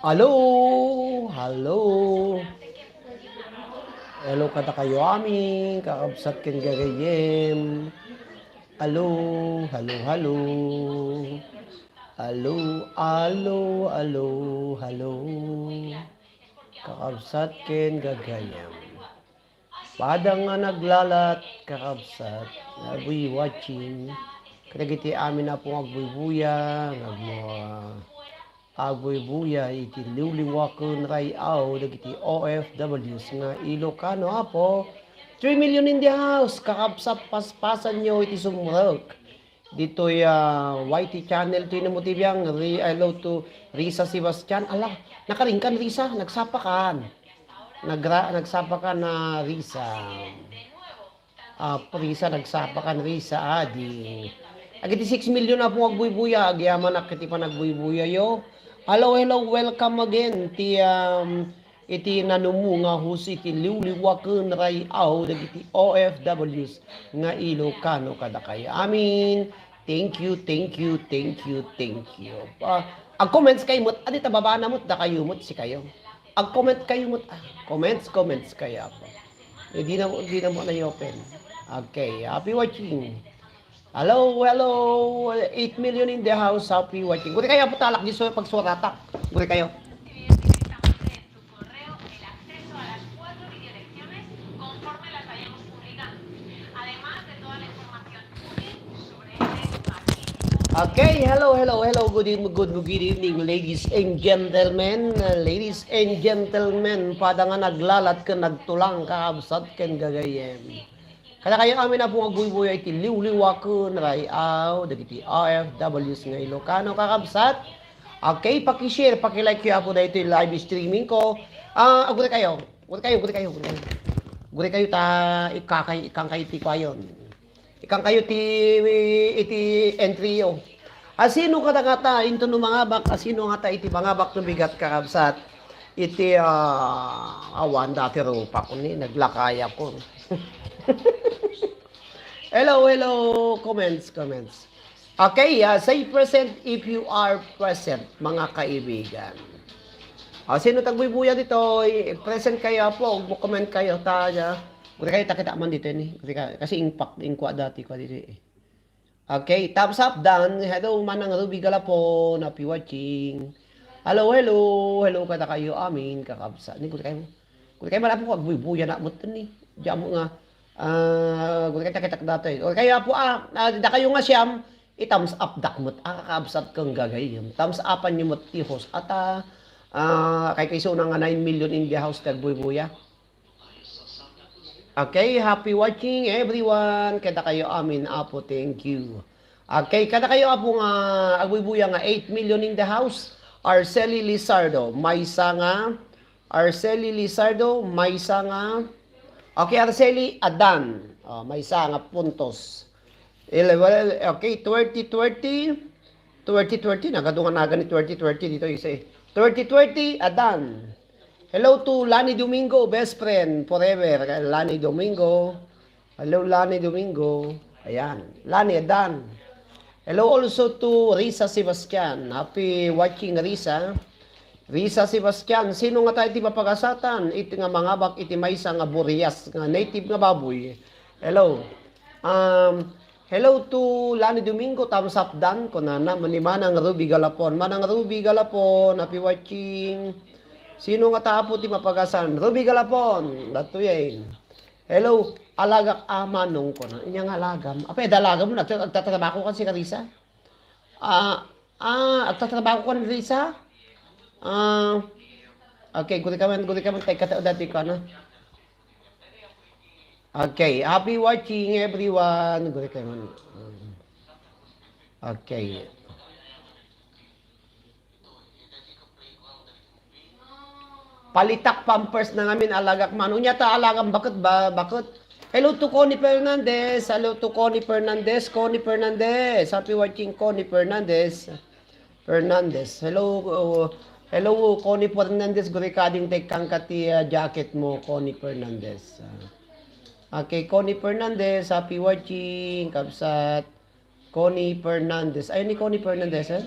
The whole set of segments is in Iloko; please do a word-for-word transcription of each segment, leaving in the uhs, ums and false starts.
Hello, hello. Hello kadakayo amin, kakabsat ken gagayyem. Hello, hello, hello. Hello, hello, hello, hello. Kakabsat ken gagayyem. Pada nga naglalat, kakabsat, every watching. Kadagiti amin a pung agbuybuya, nga agmo-, agbuybuya iti liwliwa ken ray-aw dagiti O F Ws nga Ilocano, Apo. Three million in the house, kakabsat, paspasanyo iti sumrek. Ditoy, ah, Y T channel, toy na mo ti biang, ri-, hello to Risa Sebastian. Ala, nakaringkan Risa, nagsapakan. Nagra-, nagsapakan na Risa. Ah, Risa, nagsapakan Risa, adi. Agiti six million a pung agbuybuya, agyamanak iti panagbuybuyayo. Hello, hello, welcome again. Ti, um, iti nanumo nga hus iti liwliwa ken ray-aw dagiti O F Ws nga Ilocano kadakayo amin. Thank you, thank you, thank you, thank you. Ah, ag-comments kayo met, adi ta babana met, dakayo met sikayo. Ag-comment kayo met, ah, comments, comments kayo, Apo. Eh, di na mo, di na mo na i-open. Okay, happy watching. Hello, hello, eight million in the house, happy watching. Guri kayo, Apo, talak, di so pagsuarata. Guri kayo. Okay, hello, hello, hello. Good evening, good, good evening, ladies and gentlemen. Uh, ladies and gentlemen, pada nga naglalat ken nagtulang, kakabsat ken gagayyem. Kadakayo amin a pung agbuybuya iti liwliwa ken ray-aw dagiti O F Ws nga Ilocano, kakabsat. Okay, paki-share, paki-like yo, Apo, daytoy live streaming ko. Ah, guri kayo. Guri kayo, guri kayo, guri kayo. Guri kayo ta ikakay, ikangkay ti kuayon. Ikangkayo ti, iti entry yo. Asino kadagata, intono mangabak, asino ngata iti mangabak no bigat, kakabsat? Iti, ah, awan dati rupa ko ni, naglakaya ko. Hello, hello, comments, comments. Okay, ah, say present if you are present, mga kaibigan. Ah, sino tagbuybuya dito? I-, present kayo, Apo. Ug mo-comment kayo. Ta, ah, guri kayo, takita man dito ni. Guri ka-, kasi impact, inkwa dati ko dito eh. Okay, thumbs up, Dan. Hello, Manang Ruby Galapon. Happy watching. Hello, hello. Hello, kadakayo amin, kakabsat. Ni, guri kayo. Guri kayo, malapo ko, agbuybuya na mo ni. Diyan mo nga. Ah, guri kayo, takitak dati. Guri kayo, Apo, ah, ah, dakayo nga siyam. I-thumbs up dak met, ah, kakabsat ken gagayyem. Thumbs upan yo met ti host. At, ah, ah, kay kayso na nga nine million in the house ti agbuybuya. Okay, happy watching everyone. Kadakayo amin, Apo, thank you. Okay, kadakayo, Apo, nga agbuybuya nga eight million in the house. Arceli Lizardo, maysa nga Arceli Lizardo, maysa nga, okay, Arceli, adan. Oh, maysa nga puntos. Ele-, well, okay, twenty twenty, twenty twenty, nagadu nga nagan ni twenty twenty dito, isa eh. Twenty twenty, adan. Hello to Lani Domingo, best friend forever. Lani Domingo. Hello, Lani Domingo. Ayan. Lani, adan. Hello also to Risa Sebastian. Happy watching, Risa. Risa Sebastian, sino ngata iti mapagasatan iti nga mangabak iti maysa nga burias nga native nga baboy? Hello. Um, hello to Lani Domingo, thumbs up dan, kunana, ni Manang Ruby Galapon. Manang Ruby Galapon, happy watching. Sino ngata, Apo, ti mapagasan? Ruby Galapon, datoyen. Hello, alagak a manong ko na. Inya nga alagam. Apay, da alagam mo, nagta-, nagtatrabaho ka si Carissa? Ah, ah, nagtatrabaho ka ni Carissa? Ah, okay, guri ka man, guri ka man, tay katao dati ko, ano? Okay, happy watching, everyone. Guri ka man. Okay. Palitak pampers na ngamin, alagak man. Unya ta alagam, bakit ba? Bakit? Hello to Connie Fernandez. Hello to Connie Fernandez. Connie Fernandez. Happy watching, Connie Fernandez. Fernandez. Hello, uh, hello, Connie Fernandez. Guri kading tekang ka ti, uh, jacket mo, Connie Fernandez. Uh, okay, Connie Fernandez. Happy watching, kabsat. Connie Fernandez. Ay, ni Connie Fernandez, eh?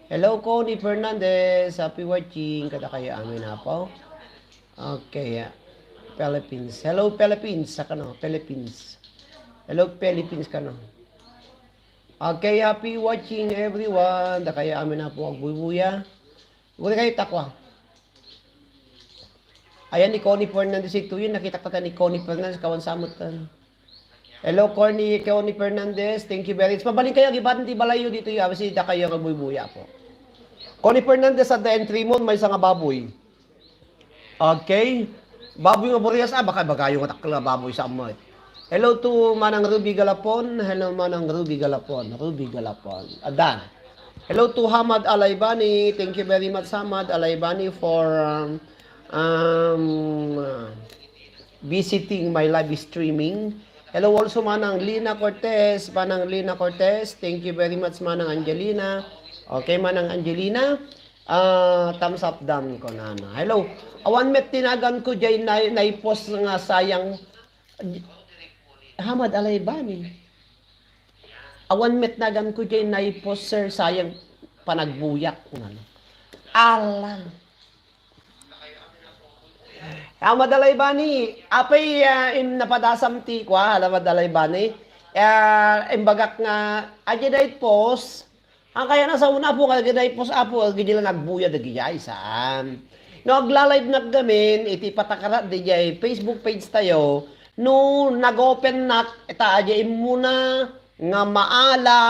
Hello, Connie Fernandez. Happy watching. Kadakayo amin, apo. Okay, ah, Philippines. Hello, Philippines. Sa kano? Philippines. Hello, Philippines kano? Okay, happy watching, everyone. Dakayo amin, apo, agbuybuya. Guri kayo takwa. Ayan ni Connie Fernandez ito yun. Nakita ko ta ni Connie Fernandez. Kawan samot ka. Hello, Connie, Connie Fernandez. Thank you very much. Mabalin kayo, agibatin ti balayyo dito yun. Abasi, dakayo nga buybuya po. Connie Fernandez at the entry mo, may isang baboy. Okay. Baboy nga Burias, ah, baka bagayo nga takla baboy sa amoy. Hello to Manang Ruby Galapon. Hello, Manang Ruby Galapon. Ruby Galapon. Adan. Hello to Hamad Alaybani. Thank you very much, Hamad Alaybani, for um, um, visiting my live streaming. Hello also, Manang Lina Cortez. Manang Lina Cortez, thank you very much, Manang Angelina. Okay, Manang Angelina. Ah, thumbs up dan ko, nana. Hello. Awan met tinagan ko jay na, naipost nga sayang. Hamad Alaybani. Awan met nagan ko jay naipost, sir, sayang panagbuyak, nana. Ala. Hamad Alaybani, apay, ah, im napadasam ti kua, Hamad Alaybani. Ah, imbagak nga, adya daytoy post, ang kaya na sa una, apo, nga ginaipos, apo, agidi la nagbuya dagijay, saan? No, agla-live nak gamin, iti patakarat dijay Facebook page tayo, no, nag-open nak, ita, adya immuna, nga maala,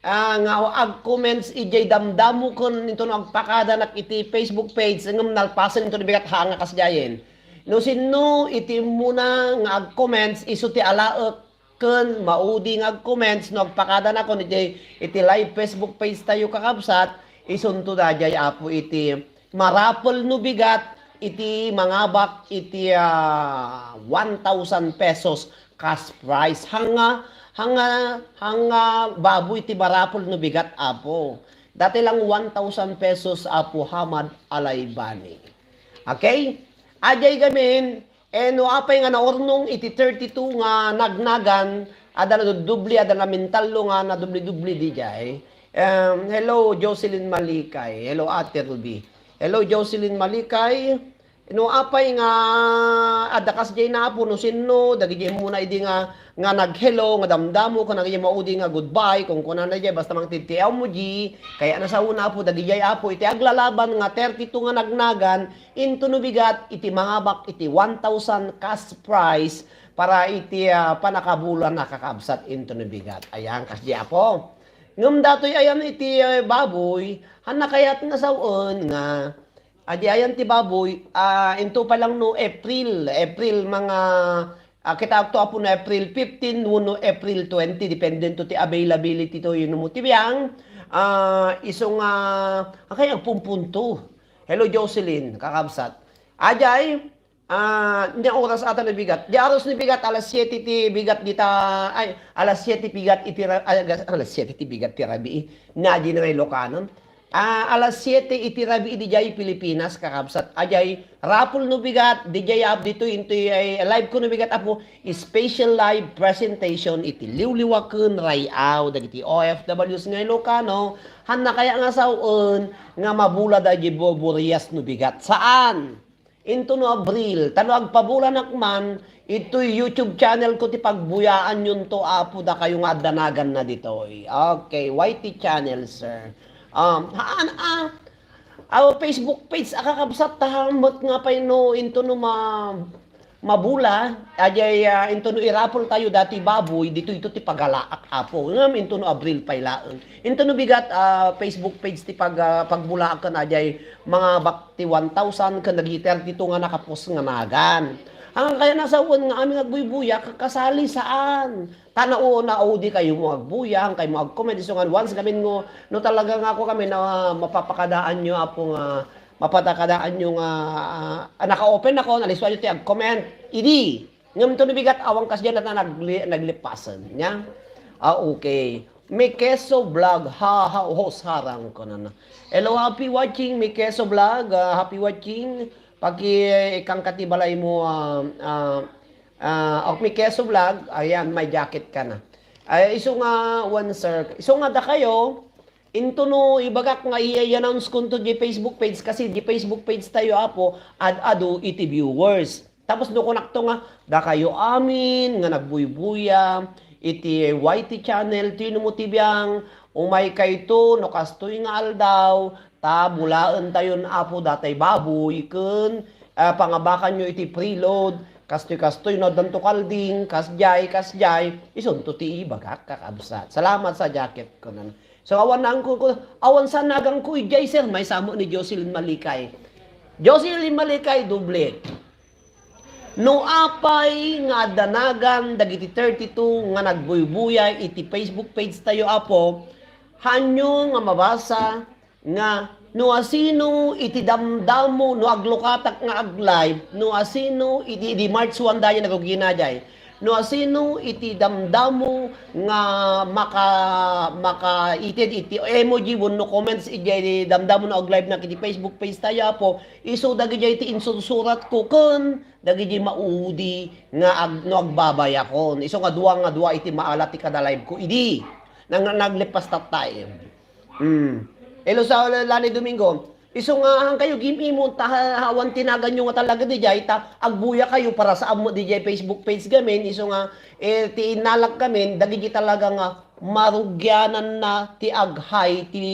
ah, nga ag-comments, ijay damdamoken, into no agpakada nak iti Facebook page, ngem nalpasen into bigat ha nga kasdiayen. No, sinno, iti immuna, nga ag-comments, isu ti alaek, ken maudi nga ag-comments no agpakadanakon iti, iti live Facebook page tayo, kakabsat, isunto daydiay, apo, iti marapel no bigat iti mangabak iti, ah, one thousand pesos cash prize. Hanga, hanga, hanga baboy ti marapel no bigat, apo. Dati lang one thousand pesos, apo, Hamad Alaybani. Okay? Ajay gamin, eh, no apay nga naurnong iti thirty-two nga nagnagan, adda nadudubli, adda namintallo nga nadubli-dubli dijay. Em, hello, Jocelyn Malikay. Hello, Ate Ruby. Hello, Jocelyn Malikay. No apay nga adda kasdiay na, apo, no sinno, dagijay muna idi nga, nga nag-hello, nga damdamo, ken dagijay maudi nga goodbye, kunkunana dijay, basta mangtitiaw mo, G, kaya na sa una, apo, dagijay, apo, iti aglalaban nga thirty-two nga nagnagan, into no bigat iti mangabak iti one thousand cash prize para iti, ah, pannakabula na, kakabsat, into no bigat. Ayan, kasdi, apo. Ngem datoy ayan iti, eh, baboy, hanna kayat nga sawen nga, adi ayan ti baboy, ah, into pa lang no April, April mga, ah, kita to, apo, no April fifteen wenno April twenty, depende to ti availability to, yun mo ti biang, ah, isu nga, akay agpumpunto. Hello, Jocelyn, kakabsat. Ajay, ah, nia oras ata no bigat. Di oras no bigat, alas siete ti bigat dita, ay, alas siete bigat iti ra-, ay, alas, alas siete ti bigat ti rabii. Nia, di na nga Ilokanon. Ah, alas siete iti rabii dijay Pilipinas, kakabsat. Ajay, raffle no bigat, dijay up dito into ay, live ko no bigat, apo, special live presentation iti liwliwa ken ray-aw dagiti O F Ws nga Ilokano. Hanna kaya nga sawen nga mabula dagiti buburias no bigat. Saan? Into no Abril, ta no agpabulanak man, itoy YouTube channel ko ti pagbuyaanyonto, Apo, dakayo nga adda naganna ditoy. Okay, Y T channel, sir. Um, haan, ah, aw, Facebook page, a kakabsat, ta met nga pay no, into no ma-, mabula, ajay, ah, into no irapol tayo dati baboy, dito ito ti pagalaak, Apo. Ngem into no Abril pay laeng. Into no bigat, ah, Facebook page ti pag-, ah, pagbulaakan, ajay mangabak ti one thousand ken dagiti thirty-two nga nakapos nga nagan. Ang kaya nasawen nga amin agbuybuya, kakasali saan. Tana o naudi kayo mo agbuya, ang kayo mo agcomment, isu nga once gamin ngo, no talaga nga ako kami na mapapakadaan nyo, Apo, nga mapapakadaan nyo nga, ah, naka-open ako, nalisuan nyo ti agcomment. Idi, ngem to nabigat, awan kasdiay na nagli-, naglipasen. Nya? Ah, okay. May Keso Vlog, ha, ha, ho, sarang ko na na. Hello, happy watching, May Keso Vlog, ah, happy watching. Paki, ikang kati balay mo, ah, ah, ah, ok, May Keso Vlog, ayan, may jacket ka na. Ay, isu nga, one, sir. Isu nga dakayo, into no ibagak nga i-, i-announce konto di Facebook page, kasi di Facebook page tayo, Apo, ad-adu iti viewers. Tapos no kunakto nga, dakayo amin nga nagbuybuya iti Y T channel, tino mo ti biang, umay kayto, no kastoy nga aldaw, ta bulaentayon, Apo, datay baboy, ken, ah, pangabakanyo iti preload, kastoy-kastoy, no addanto kalding, kasdiay, kasdiay, isunto ti ibagak, kakabsat. Salamat sa jacket ko, nan. So, awan na ang ku-, ku-, awan sa nagang ku, ijay, sir, maysa met ni Jocelyn Malikay. Jocelyn Malikay, doble. No apay nga adda nagan dagiti thirty-two nga nagbuybuya iti Facebook page tayo, Apo, hanyo nga mabasa nga no asino iti damdamo, no aglukatak nga ag-live, no asino iti, di March one dayta nagugina jay. No asino iti damdamo nga maka-, maka-ited iti emoji wenno comments iti damdamo no ag-live na iti Facebook page tayo, Apo, isu dagijay ti insursuratko ken dagijay maudi nga ag-, no agbabayakon. Isu nga dua nga dua iti maala ti kada-live ko idi. Nang-, naglepas tattay. Hmm. Hello sa Lani Domingo. Isu nga, han kayo gim-imon, ta ha-, awan ti naganyo nga talaga dijay, ta agbuya kayo para sa ammo dijay Facebook page gamin, isu nga, eh, ti innalak gamin, dagiti talaga nga marugianan na ti ag-hi ti,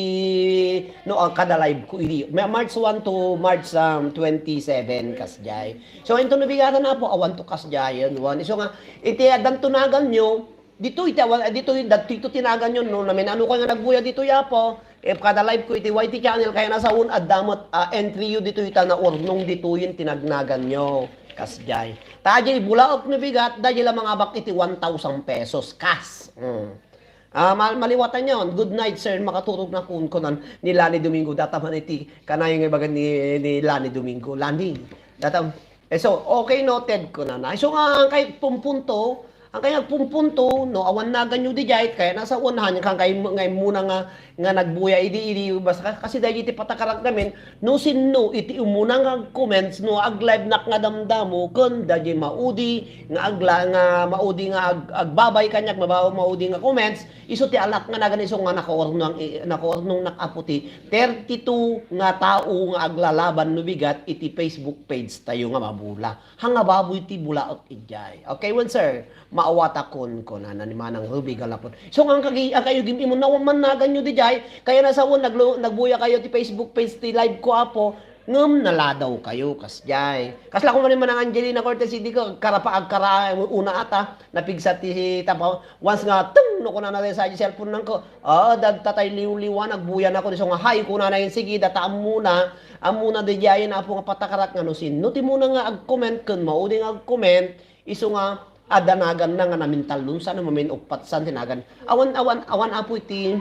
no, ang kada-live ko idi. Ma-, March one to March, um, twenty-seven, kasjay. So, into no bigatan, Apo, awan to kasjay, yun, one. Isu nga, iti addan to naganyo, ditoy, ti awan, ditoy, ditoy to ti naganyo, no, namin ano kayo nga nagbuya ditoy, Apo. If kada-live ko iti Y T channel, kaya nasa un, adda met, ah, entry yo ditoy, ta naurnong ditoy yung tinagnaganyo. Kasjay. Ta, jay, bulaok no bigat, da, jay la mangabak iti one thousand pesos. Kas. Hmm. Ah, mal-, maliwatan yon. "Good night, sir. Makaturog na kun," kunan ni Lani Domingo. Data man iti kanay nga ibagan ni, ni Lani Domingo. Lani. Data, eh, so, okay, noted, kunana. So nga, ang kay pumpunto, ang kay agpumpunto, no, awan naganyo di jay, kaya nasa unahan, kang kay, ngay muna nga, nga nagbuya, idi, idi, basta, kasi dahil iti patakarak namin, no sinno iti umuna nga comments, no ag-live nak nga damdamo, ken daydi maudi nga agla-, nga maudi nga ag-, agbabay kaniak, mabaw-, maudi nga comments, isu ti alak nga nagan isu nga nakaurnong, i-, nakaurnong nak apo ti thirty-two nga tao nga aglalaban no bigat iti Facebook page tayo nga mabula. Hanga baboy ti bulaot idiay. Okay, wen, sir. Maawatakon, kunana ni Manang Ruby Galapon. So, nga kagi-, a kayo gim-, imo nawan man naganyo di jay, kaya na sa wen, naglu-, nagbuya kayo ti Facebook page ti live ko, apo, ngem naladaw kayo, kasjay. Kasla ko man ni Manang Angelina Cortez, idi ko, karapa, agkara, una ata, napigsa ti tapa, once nga, tung, no, kunana sa cellphone nang ko, ah, dagta tay liwliwa, nagbuya na ko, so nga, hay, kunana yun, sige, data ammuna, ammuna di jay, na apo nga patakarak, nga no, sinno, ti muna nga ag-comment, kun maudi nga ag-comment, isu nga, adda naganna nga namintallon sa, no, mamin-uppat san ti nagan. Awan, awan, awan apo iti,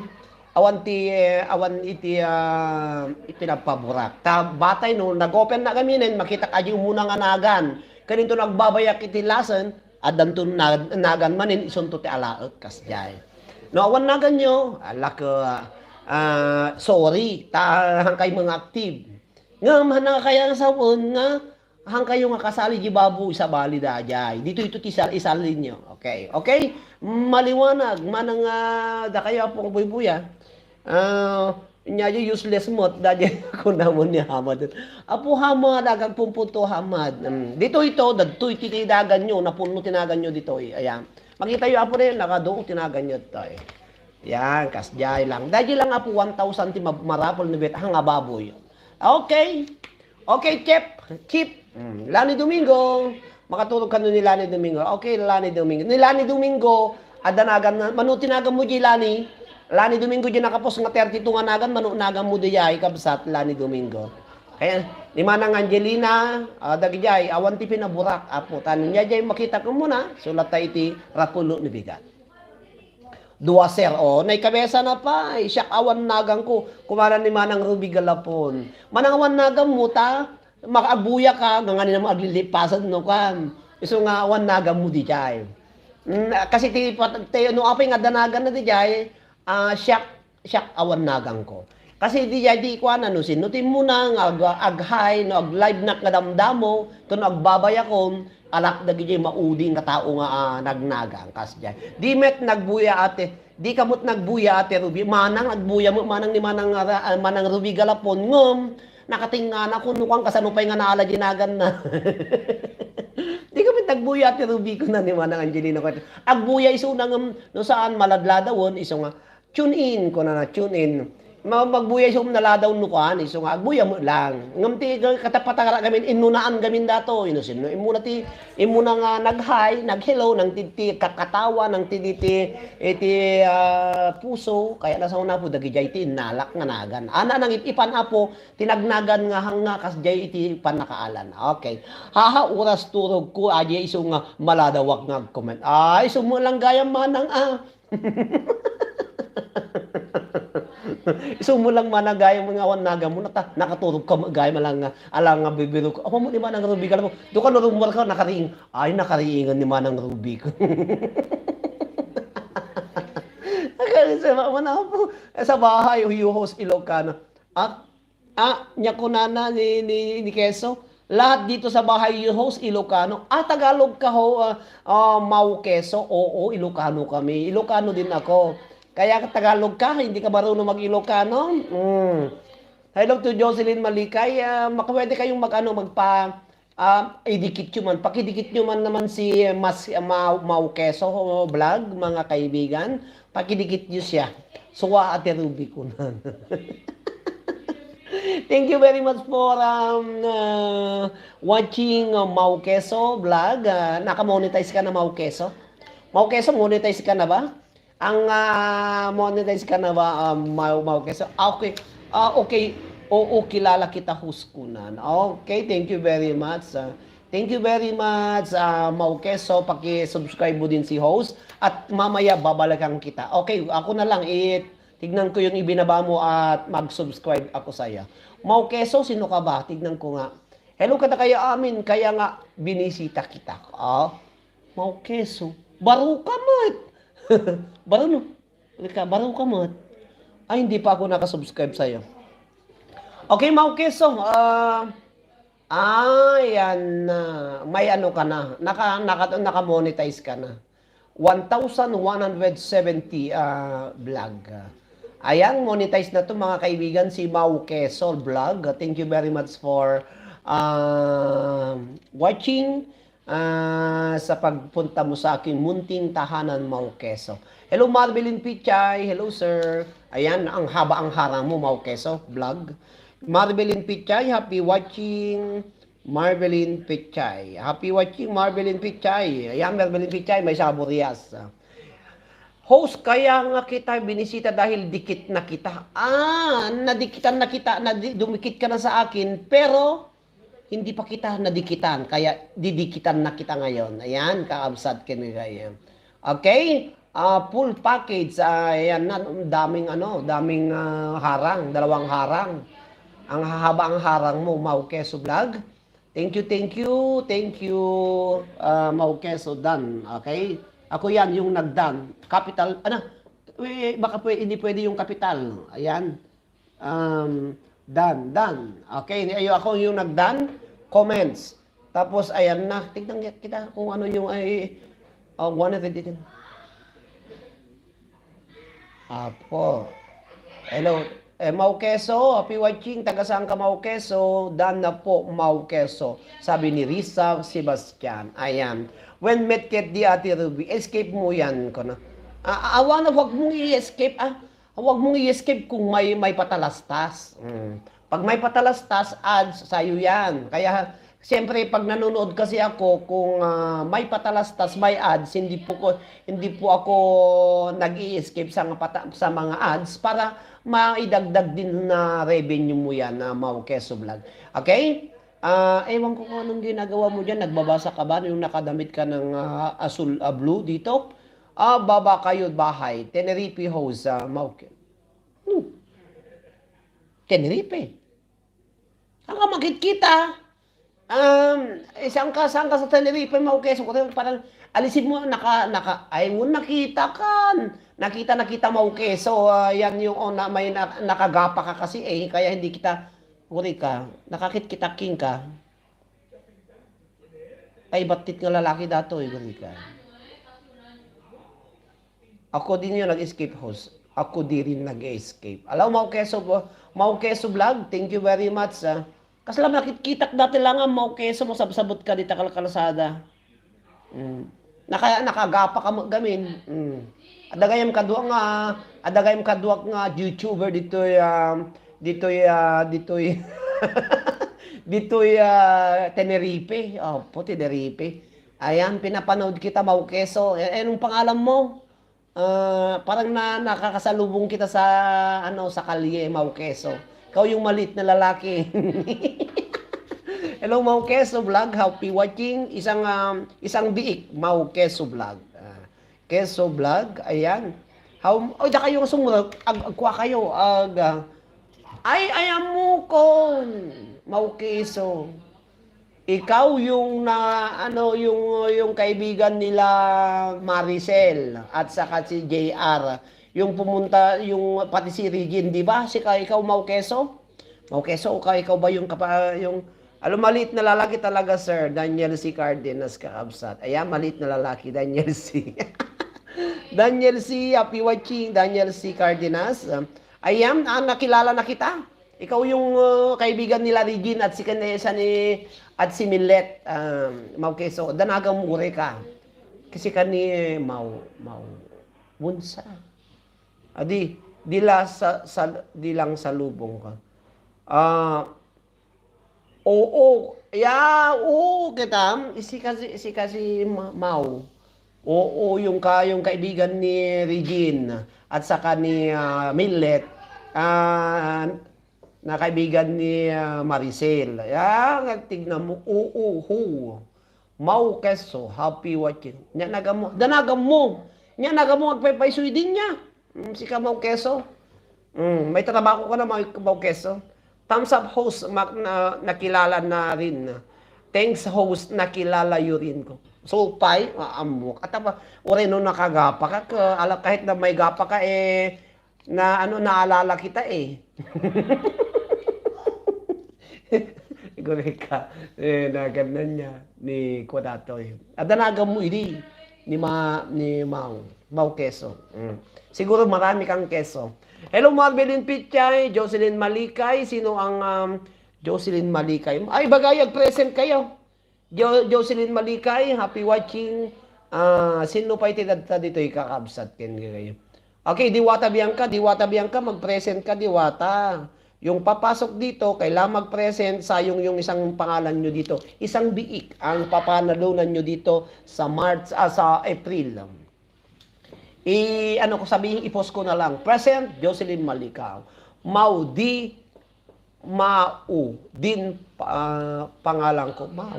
awan ti, eh, awan iti, ah, iti nagpaburak. Ta, batay no, nag-open na kami nen, makitak adi umuna nga nagan. Kaninto nagbabayak iti lasen, addanto na-, nagan manen, isunto ti alaek, kasjay. No, awan naganyo, alak, ah, sorry, ta, hangkay mga active. Ngem, hana kaya nga sawen nga, hangkayo nga kasali di babo, isabali da jay. Dito ito ti sal-, isalin nyo. Okay. Okay? Maliwanag. Manang, ah, da kayo apong buybuya. Ah, nya di useless mo. Da di ako naman ni Hamad. Apo Hamad, agagpumpunto Hamad. Hmm. Dito ito, dagtoy ti tinagan nyo, napuno tinagan nyo dito. Ayan. Makita yo, apo na yun, nakaduo tinagan nyo dito. Yan, kasjay lang. Dahil lang, apo, one thousand ti ma-, marapol ni bet, hanga baboy. Okay. Okay, Chef. Chef. Mm, Lani Domingo. Makaturog kano ni Lani Domingo. Okay, Lani Domingo. Ni Lani Domingo, adda nagan na, mano tinagan mo di Lani? Lani Domingo di nakapos nga thirty-two nga nagan, mano nagan mo di ay, kabsat, Lani Domingo. Kaya, ni Manang Angelina, ah, dagijay, awan ti pinaburak, apo. Tani niya jay makita ko muna, sulat ta iti rapulo ni bigat. Dua, sir, o. Naikabesa na pay. Siak awan nagan ko. Kumanan ni Manang Ruby Galapon. Manang awan nagan mo ta, makaabuya ka, nga nga ni naman aglilipasan no kan. Isu nga awan nagan mo di jay. Mm, kasi ti, pat-, ti, no apay nga danagan na di jay, ah, siak, siak awan nagan ko. Kasi di jay di kuana no sin, no ti muna nga ag-, ag-hi, no ag-live nak nga damdamo, to no agbabayakon, Alak dagiti maudi nga tao nga, ah, nagnagan, kasdiay. Di met nagbuya, ate. Di ka met nagbuya, Ate Ruby. Manang nagbuya met, manang ni Manang Ra-, ah, Manang Ruby Galapon. Ngem, nakatingngana ko, no, kuan, kasano pay nga naala di naganna. Di ka met nagbuya, Ate Ruby, kuna ni Manang Angelino. Agbuya isuna ngem, no saan, maladladawen, isu nga, "Tune in," kunana, "tune in." Ma-, magbuya isu naladaw no kuan, isu nga, agbuya met lang. Ngem ti ka-, katapatara gamin, innunaan gamin datoy. No sinno immuna ti, immuna nga nag-hi, nag-hello, nang ti, ti kakatawa, nang ti, ti, ti, iti, ah, puso, kaya nasauna po, dagidiay ti innalak nga nagan. Ana, nang it-, ipan, apo, ti nagnagan nga hanga, kasdiay iti pannakaalan. Okay. Haha, oras turog ko, adi isu nga maladawak nga agcomment. Ay, isu met lang gayam manang, ah. Isu met lang manang gayam nga awan nagam mo, nata-, nakaturog ka met gayam, alang nga, alang nga bibiro ko. Awan mo, di ba, nang Ruby ka mo? Doon ka narumor ka, nakariing. Ay, nakariingan ni Manang Ruby ko. Akala sa mga po, sa bahay, Yuhos, Ilocano. Ah, Ah, nia kunana ni, ni, ni Keso, "Lahat dito sa bahay, host, Ilocano." Ah, Tagalog ka, ho, ah, ah, Mau Keso? Oo, Ilocano kami. Ilocano din ako. Kaya Tagalog ka, hindi ka marunong mag-Ilocano? Mm. Hello to Jocelyn Malikay. Ah, mak-, pwede kayong mag-, ano, magpa-, ah, idikit nyo man. Pakidikit nyo man naman si Mas, Mau, Mau Keso, oh, vlog, mga kaibigan. Pakidikit nyo siya. Suwa, Ate Ruby, kunan. Thank you very much for, um, uh, watching, uh, Mau Keso vlog. Uh, naka-monetize ka na, Mau Keso? Mau Keso, monetize ka na ba? Ang, ah, monetize ka na ba, um, Mau, Mau Keso? Ah, okay. Ah, okay. Oo, kilala kita, host, kunan. Okay, thank you very much, ah. Thank you very much, ah, Mau Keso. Paki-subscribe mo din si host. At mamaya babalikan kita. Okay, ako na lang. I-, tignan ko yung ibinaba mo at mag-subscribe ako sa'yo. Mau Keso, sino ka ba? Tignan ko nga. Hello, kada kayo amin. Kaya nga, binisita kita. Ah, Mau Keso. Baro ka, mat. Baro, no? Ika, baro ka, mat. Ay, hindi pa ako nakasubscribe sa'yo. Okay, Mau Keso. Ah, ah, yan na. May ano ka na. Naka, naka, naka-monetize ka na. One thousand one hundred seventy, ah, vlog. Ayan, monetize na to, mga kaibigan, si Mau Keso Vlog. Thank you very much for, ah, watching, ah, sa pagpunta mo sa aking munting tahanan, Mau Keso. Hello, Marvelin Pichay. Hello, sir. Ayan, ang haba ang harang mo, Mau Keso Vlog. Marvelin Pichay, happy watching. Marvelin Pichay. Happy watching, Marvelin Pichay. Ayan, Marvelin Pichay, may saburias. Host, kaya nga kita binisita dahil dikit na kita. Ah, nadikitan na kita, nadi-, dumikit ka na sa akin, pero hindi pa kita nadikitan, kaya didikitan na kita ngayon. Ayan, kaabsat kami kayo. Okay? Ah, full package. Ah, ayan na, daming ano, daming, ah, harang, dalawang harang. Ang hahaba ang harang mo, Mau Keso Vlog. Thank you, thank you, thank you, ah, Mau Keso, done. Okay? Ako yan, yung nag-done. Capital, ano? Eh, baka pwe-, hindi pwede yung capital. Ayan. Um, done, done. Okay, ayo ako yung nag-done. Comments. Tapos, ayan na. Tignan kita kung ano yung ay, oh, one hundred eighteen. Apo. Hello. Eh, Mau Keso, happy watching. Taga saan ka, Mau Keso? Done na po, Mau Keso. Sabi ni Risa Sebastian. Ayan. When met ket di Ate Ruby, escape mo yan, kono. Ah, awa na, wag mong i-escape, ah. Wag mong i-escape kung may, may patalastas. Mm. Pag may patalastas, ads, sa'yo yan. Kaya, siyempre, pag nanonood kasi ako, kung, ah, may patalastas, may ads, hindi po ko, hindi po ako nag-i-escape sa mga pata-, sa mga ads para maidagdag din na revenue mo yan, na Mau Keso Vlog. Okay? Ah, ewan ko kung anong ginagawa mo dyan. Nagbabasa ka ba? Yung nakadamit ka ng, ah, asul, ah, blue dito? Ah, baba kayo, bahay. Tenerife host, ah, Mau Ke-, hmm. Tenerife. Saan ka makikita? Um, eh, saan ka, saan ka sa Tenerife, Mau Keso? Kasi parang, alisin mo, naka, naka, ay mo, nakita kan. Nakita, nakita, Mau Keso. Ah, yan yung, oh, na, may na, nakagapa ka kasi, eh, kaya hindi kita, uri ka, nakakit kita, king ka. Ay, battit nga lalaki datoy, gurika. Ako din yung nag-escape host. Ako di rin nag-escape. Hello, Mau Keso, Mau Keso Vlog. Thank you very much, ah. Kasla makitkitak dati lang ang Mau Keso, masabsabot ka dita kalkalsada. Mm. Naka-, nakagapa ka mo gamin. Mm. Adda gayam kadua nga, adda gayam kadua nga YouTuber ditoy, ah, ditoy, ah, ditoy, ditoy, ah, Tenerife. Opo, Tenerife. Ayan, pinapanood kita, Mau Keso. Eh, eh, anong pangalan mo? Ah, parang na-, nakakasalubong kita sa, ano, sa kalye, Mau Keso. Ikaw yung maliit na lalaki. Hello, Mau Keso Vlog. Happy watching. Isang, um, isang biik, Mau Keso Vlog. Ah, Keso Vlog, ayan. How, oy, da kayo sumurot. Ag-, agkwa kayo. Ag-, ah, ay, ay, amukon. Mau Keso. Ikaw yung na, ano, yung, yung kaibigan nila Maricel at saka si J R. Yung pumunta, yung pati si Regine, di ba? Si ka-, ikaw, Mau Keso? Mau Keso, o ka-, ikaw ba yung kapa-, yung, alam, maliit na lalaki talaga, sir. Daniel C. Cardenas, kakabsat. Ayan, maliit na lalaki, Daniel C. Daniel C, happy watching, Daniel C. Cardenas. Ayan, ah, nakilala na kita. Ikaw yung, uh, kaibigan nila Regine at si Kanesa ni, at si Millet, um, Mau Keso. Danagan mo, ure ka. Kasi kani Mau, Mau. Wunsa. Adi, di la sa, sa, di lang salubong ka. Ah, oo. Ya, oo, kita. Isi kasi, isi kasi Ma-, Mau. Oo, yung ka-, yung kaibigan ni Regine at saka ni, ah, Millet, ah, na kaibigan ni, ah, Maricel. Ya, nga tignan mo, oo, ho. Mau Keso, happy watching. Nya nagan mo, danagan mo. Nya nagan mo, agpaypayso idin nya. Mm, si ka Mau Keso. Mm, may trabaho ka na, Mau, Mau Keso. Thumbs up, host, mak-, na, nakilala na rin. Thanks, host, nakilala you rin ko. So, pay, maamok. At apa, ore no nakagapa ka, ka, ala, kahit na may gapa ka, eh, na, ano, naalala kita, eh. Gureka, eh, na ganun niya, ni Kudato, eh. At danagan mo, idi, ni Ma-, ni Mau, Mau Keso. Mm. Siguro marami kang keso. Hello, Marvelin Pichay, Jocelyn Malikay. Sino ang, um, Jocelyn Malikay? Ay, bagay, ag-present kayo. Jo-, Jocelyn Malikay, happy watching. Ah, sino pa iti dadta ditoy kakabsat ken kayo? Okay, Diwata Bianca, Diwata Bianca, mag-present ka, Diwata. Yung papasok dito, kailangan mag-present, sayang yung isang pangalan nyo dito. Isang biik ang papanalunan nyo dito sa March, ah, sa April. I, ano ko sabihin, i-post ko na lang. Present, Jocelyn Malikay. Mau di, Mau din pa-, pangalan ko. Mau.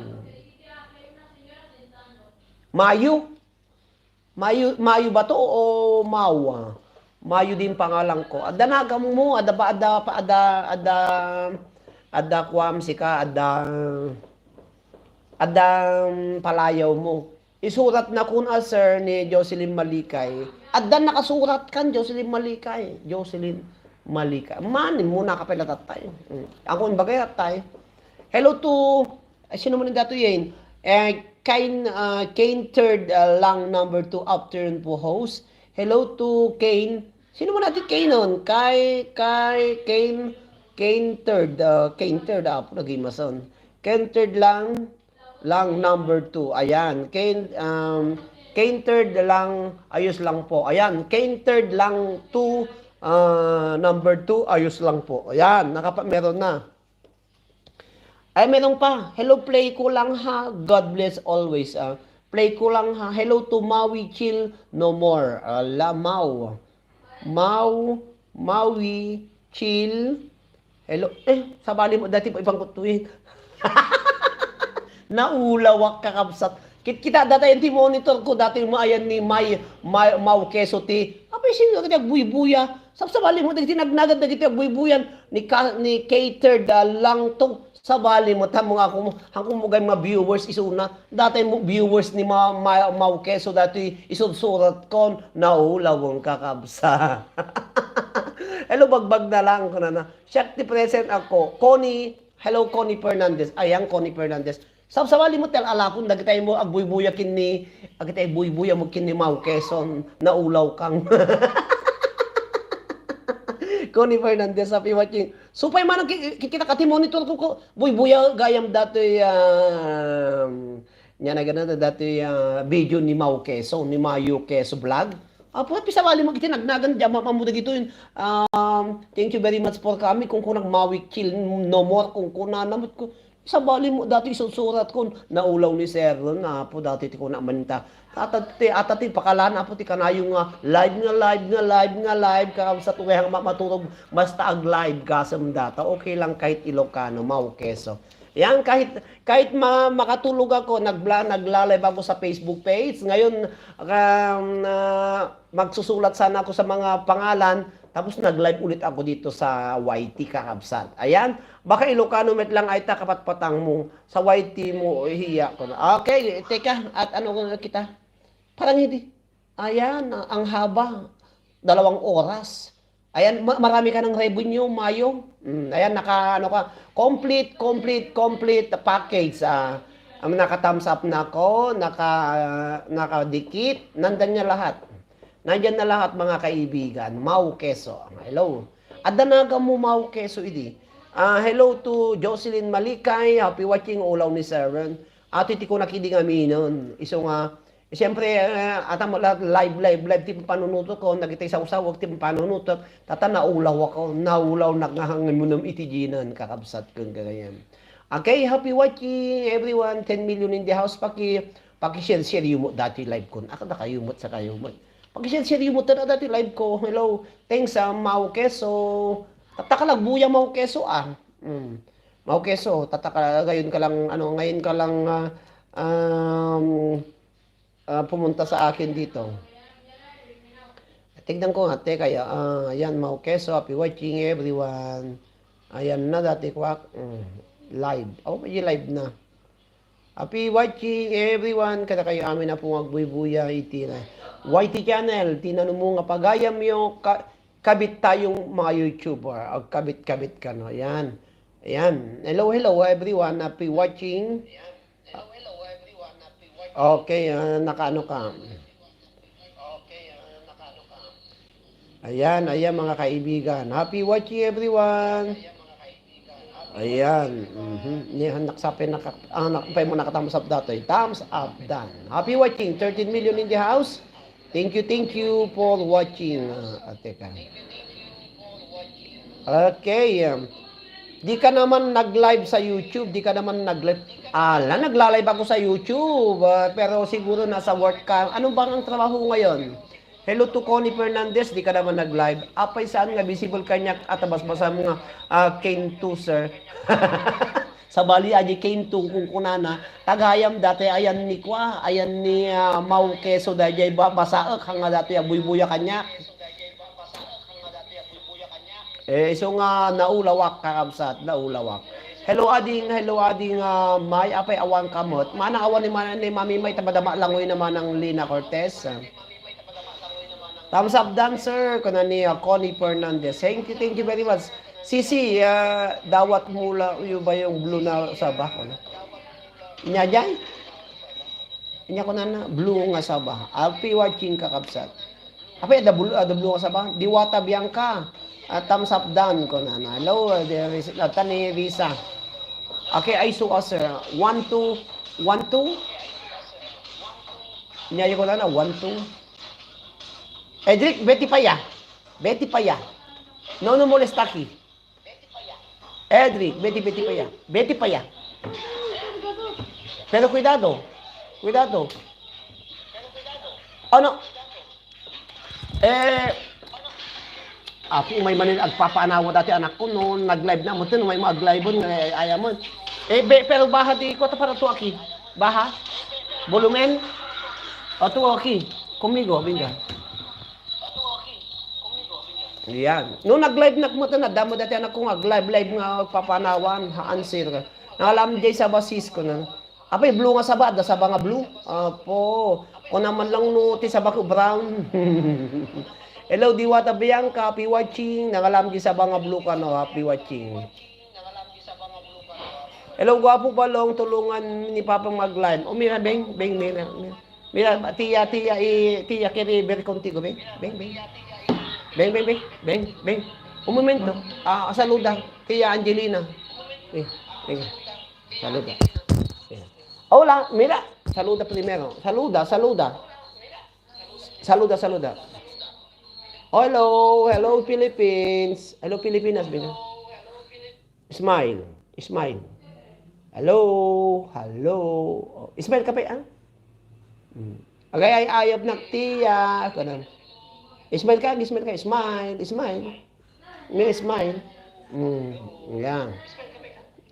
Mayo? Mayo, Mayo ba to o Mau? Mayo din pangalan ko. Adda nagam mo, adda ba, adda pa, adda, adda, adda kuam sika, adda, adda, mm, palayaw mo. Isurat na kun a, sir, ni Jocelyn Malikay. Adda nakasurat kan Jocelyn Malikay. Jocelyn Malikay. Mani mo nakapila tattay. Mm. Ako yung bagay tattay. Hello to, ay, sino man dato yan? Eh, Kane, ah, Kane third, ah, lang number two afternoon po host. Hello to Kane. Sino man natin Kane nun? Kay, kay Kane, Kane third, ah, Kane third, ah, apo, naging mason. Kane third lang, lang number two. Ayan. Kane, um, Kane third lang, ayos lang po. Ayan. Kane third lang two, ah, number two, ayos lang po. Ayan. Nakapa-, meron na. Ay, meron pa. Hello, play ko lang ha. God bless always, ah. Play ko lang ha. Hello to Maui Chill No More. Ala, Mau. Mau, Maui Chill. Hello. Eh, sabali mo, dati pa ibang kutuin. Naulawak, kakabsat. Kit-, kita dati yung monitor ko, dati yung maayan ni May, May, Mau Keso ti. Apay, sino ka ti agbuybuya? Sabsabali mo, dagiti nagnagad, dagiti agbuybuyan ni ka-, ni catered, ah, lang to. Sabali mo, tamo nga ako mo, hangko mo gay mga viewers, isuna. Dati mo viewers ni Ma-, Ma-, Mau Keso, dati isursurat kon, naulawang kakabsa. Hello, bagbag na lang ko na na. Siya ti present ako. Connie, hello, Connie Fernandez. Ayan, Connie Fernandez. Sabsabali met ti al-alakon, dagitay mo agbuybuya ken ni, dagitay buybuya mo ken ni Mau Quezon, naulaw kang. Connie Fernandez, happy watching. Supay manang ki-, kikita ka ti monitor ko, ko, buybuya gayam datoy, um, nia na gana datoy, ah, video ni Mau Quezon, ni Mayo Quezon Vlog. Apo, happy sabali mo iti nagnagan, di amam-ammo dagitoy. Um, "Thank you very much for coming." Kunkunag, "Maui kill no more," kunkunana met ko. Sabali mo, datoy isursurat ko, naulaw ni Sir Ron, Apo, datoy ti kuna manen ta. Ata ti, ata ti pakalan, Apo, ti kanayo nga live, nga live, nga live, nga live, kakabsat, uray nga ma-, maturog, basta ag-live, gasem data. Okay lang kahit Ilocano, Mau Quezon. Yan, kahit, kahit ma-, makatulog ako, nagla-, nagla-live ako sa Facebook page. Ngayon, um, ah, magsusulat sana ako sa mga pangalan, tapos nag-live ulit ako dito sa Y T, kakabsat. Ayan, baka Ilocano met lang ay ta kapatpatang mo, sa Y T mo, hiya ko na. Okay, teka, at ano ko kita? Parang hindi. Ayan, ang haba. Dalawang oras. Ayan, ma-, marami ka ng revenue, Mayo. Mm, ayan, naka, ano ka, complete, complete, complete package. Ah, ang naka-thumbs up na ako, naka, nakadikit, nandan niya lahat. Nandiyan na lahat, mga kaibigan. Mau Quezon. Hello. Adda nagan mo, Mau Quezon, idi. Ah, hello to Jocelyn Malikay. Happy watching, ulaw ni Sir Ron. Ati ti ko nakidi nga minon. Iso nga, siyempre, eh, ata mo lahat, live, live, live, ti panunutok ko, nagitay sawsawag, ti panunutok, tata naulaw ako, naulaw, nagngahang munam iti jinan, kakabsat kong gagayan. Okay, happy watching, everyone, ten million in the house, paki, paki-share, share, yumo, dati live kon, ako na kayo mo, sa kayo mo. Paki-share, share, yumo, tara, dati live ko, hello, thanks, ah, Mau Quezon, tata ka lang, buya, Mau Quezon, ah. Mm. Mau Quezon, tata ka, ngayon ka lang, ano, ngayon ka lang, ah, um, ah, pumunta sa akin dito. Tignan ko nga, teka, ya-, ah, yan, Mau Quezon, happy watching everyone. Ayan na, dati kwak. Mm, live. Oh, may live na. Happy watching everyone. Kada kayo amin na pong agbuybuya iti na Y T channel. Tinanong mo nga pagayam yo, ka-, kabit tayong mga YouTuber. Agkabit-kabit ka, no? Ayan. Ayan. Hello, hello, everyone. Happy watching. Okay, ah, nakaano ka? Ayan, ayan, mga kaibigan. Happy watching, everyone. Ayan. Mhm. Ni anak sa pinaka-, anak pa mo nakathumbs up datoy. Thumbs up, done. Happy watching. Thirteen million in the house. Thank you, thank you for watching. Ah, teka. Okay, um, di ka naman nag-live sa YouTube, di ka naman nag-live. Ala, nagla-live ako sa YouTube, ah, pero siguro nasa work ka. Ano bang ang trabaho ngayon? Hello to Connie Fernandez, di ka naman nag-live. Apay, saan nga visible kaniak at basbasa mo nga, ah, Kento, sir? Sabali, adi Kento, kunkunana, tagayam dati, ayan ni kwa, ayan ni, ah, Mau Quezon, dayjay ba-, basaek, nga dati, ah, buybuya kaniak. Eh, isu nga naulawak, kakabsat, naulawak. Hello, ading, hello, ading, ah, May, apay awan ka met. Manang awan ni, Manang ni Mami May, ta madama langoy na Manang Lina Cortez. Thumbs up, dancer, kuna ni, ah, Connie Fernandez. Thank you, thank you very much. Sisi, ah, dawat mo la, yung ba yung blue na saba? Kuna. Inya jay? Inya ko na na, blue nga saba. Happy watching, kakabsat. Apay, ada blue, ada blue nga saba? Diwata Bianca. Ah, thumbs up, dan, kuna na. Hello, ah, there is, ah, Tani Risa. Okay, I saw us, sir. One, two, one, two. Inya ko na na, one, two. Edric, Betty Paya. Betty Paya. No, no, molestaki. Edric, Betty, Betty Paya. Betty Paya. Pero kuidado. Kuidado. Ano? Eh, ako may manin agpapaanawa dati anak ko no, nag-live na mo, tin, may mo ag-live on, eh, ayaw mo. Eh, be-, pero baha di ko, ta para tuaki. Baha? Volumen? O, tuaki. Kumigo, bingga. Yan. No nag-live na kumutan, adda mo dati anak ko nga ag-live, live nga papanawan, ha answer. Nangalam jay saba sis ko na. Apay, blue nga saba, adda saba nga blue. Apo. Kuna man lang no, ti saba ko brown. Hello, Diwata Bianca, happy watching. Nangalam jay saba nga blue ka, no? Happy watching. Hello, gwapo balong, tulungan ni Papa mag-live. O, mira, beng, beng, mira, mira. Mira, tiya, tiya, i, tiya, kiri, ber contigo, beng, beng, beng. Beng, beng, beng, beng, beng. Un momento. Ah, saluda. Tiya Angelina. Eh, eh. Saluda. Eh. Hola, mira. Saluda primero. Saluda, saluda. Saluda, saluda. Hello, hello, Philippines. Hello, Pilipinas, bida. Smile, smile. Hello, hello. Oh, smile ka pa, ah? Hmm. Agay, ay, ayab na, tiya. Ganun. Smile ka, smile ka, smile, smile. May smile. Hmm, yan.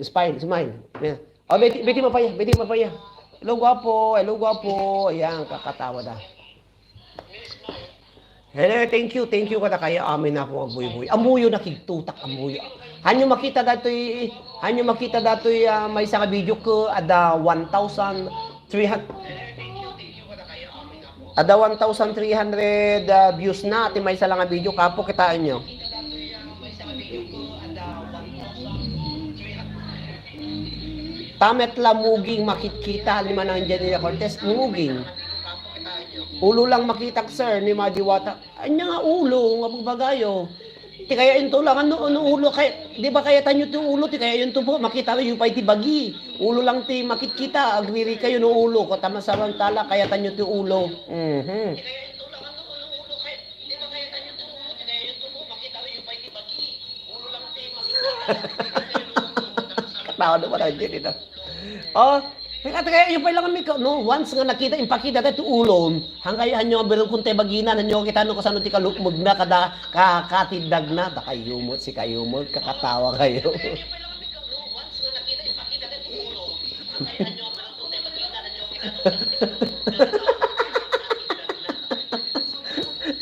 Smile, smile. Yan. Oh, beti, beti mapaya, beti mapaya. Hello, gwapo. Hello, gwapo. Ayan, kakatawa da. Hello, thank you, thank you kada kaya amin na akong agbuybuy. Amuyo nakigtutak, amuyo. Hanyo makita datoy, hanyo makita datoy, ah, maysa nga video ko, ada one thousand three hundred. Ada one thousand three hundred, ah, views na ti maysa lang nga video, kapo, kitaenyo. Ta met la muging makitkita ni Manang Janila Cortez, muging. Ulo lang makitak, sir, ni Madiwata. Anya nga ulo nga bagbagayo? Ti kayatyo lang, no, no ulo, kay, di ba kayatanyo ti ulo, ti kayatyo po, makitayo pay ti bagi. Ulo lang ti makitkita, agririkayo no ulo, ko ta masamantala, kayatanyo ti ulo. Mhm. Katawa naman ang dyan, eh, no? Oh, kaya, kaya yung pala kami, no, once nga nakita, impakita tayo ti ulon, hangkayo, hanyo nga berukon tayo bagina, hanyo nga kita, no, kasano ti kalukmeg na, kada, ka, katiddag na, da kayo mo, si kayo mo, kakatawa kayo.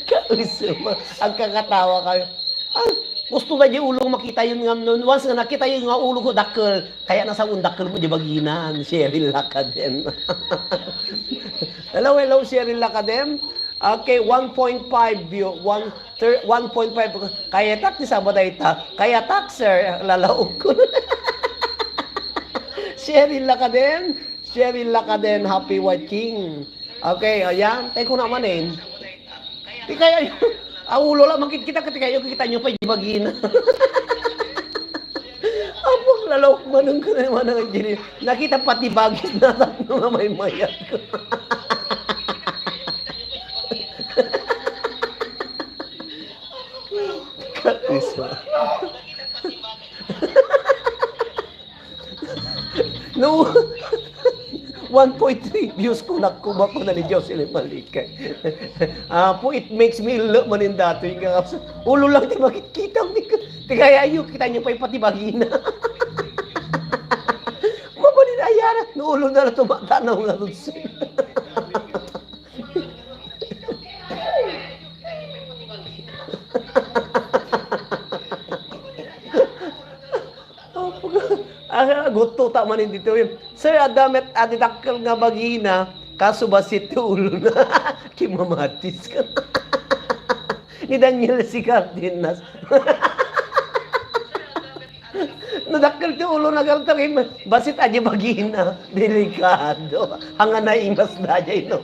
Kausap mo, agkakatawa kayo. Ay, gusto na di ulo makita yun nga nun. Once nga nakita yun nga ulo ko, dakkel. Kaya nasa un dakkel mo di baginan, Cheryl Lakaden. Hello, hello, Cheryl Lakaden. Okay, one point five view, one, thir-, one point five. Kaya tak, ti sabada ita. Kaya tak, sir, lalaog ko. Cheryl Lakaden. Cheryl Lakaden, happy watching. Okay, ayan. Tayo ko naman eh. Di kaya, ah, ulo lang, makikita ka, di kaya, kita nyo pa yung bagina. Apok, lalaok, manong ka naman ang engineer. Nakita pati bagis na tatlo nga may mayat ko. Kapiso. No, one point three views ko, naku, bako na ni Jocelyn Malikay. Apo, it makes me look man in dati nga ulo lang ti makikita ni ko. Ti kaya ayo, kita nyo pa yung pati bagina. Mabalin ayara, no ulo na lang tumatanaw nga rudsin. Apo, ah, gutto ta man dito yun. Sir, adda met, adi dakkel nga bagina, kaso basit ti ulo na. Kimamatis ka. Ni Daniel si Cardenas. No dakkel ti ulo na garta, basit adi bagina. Delikado. Hanga na imas da adi, no?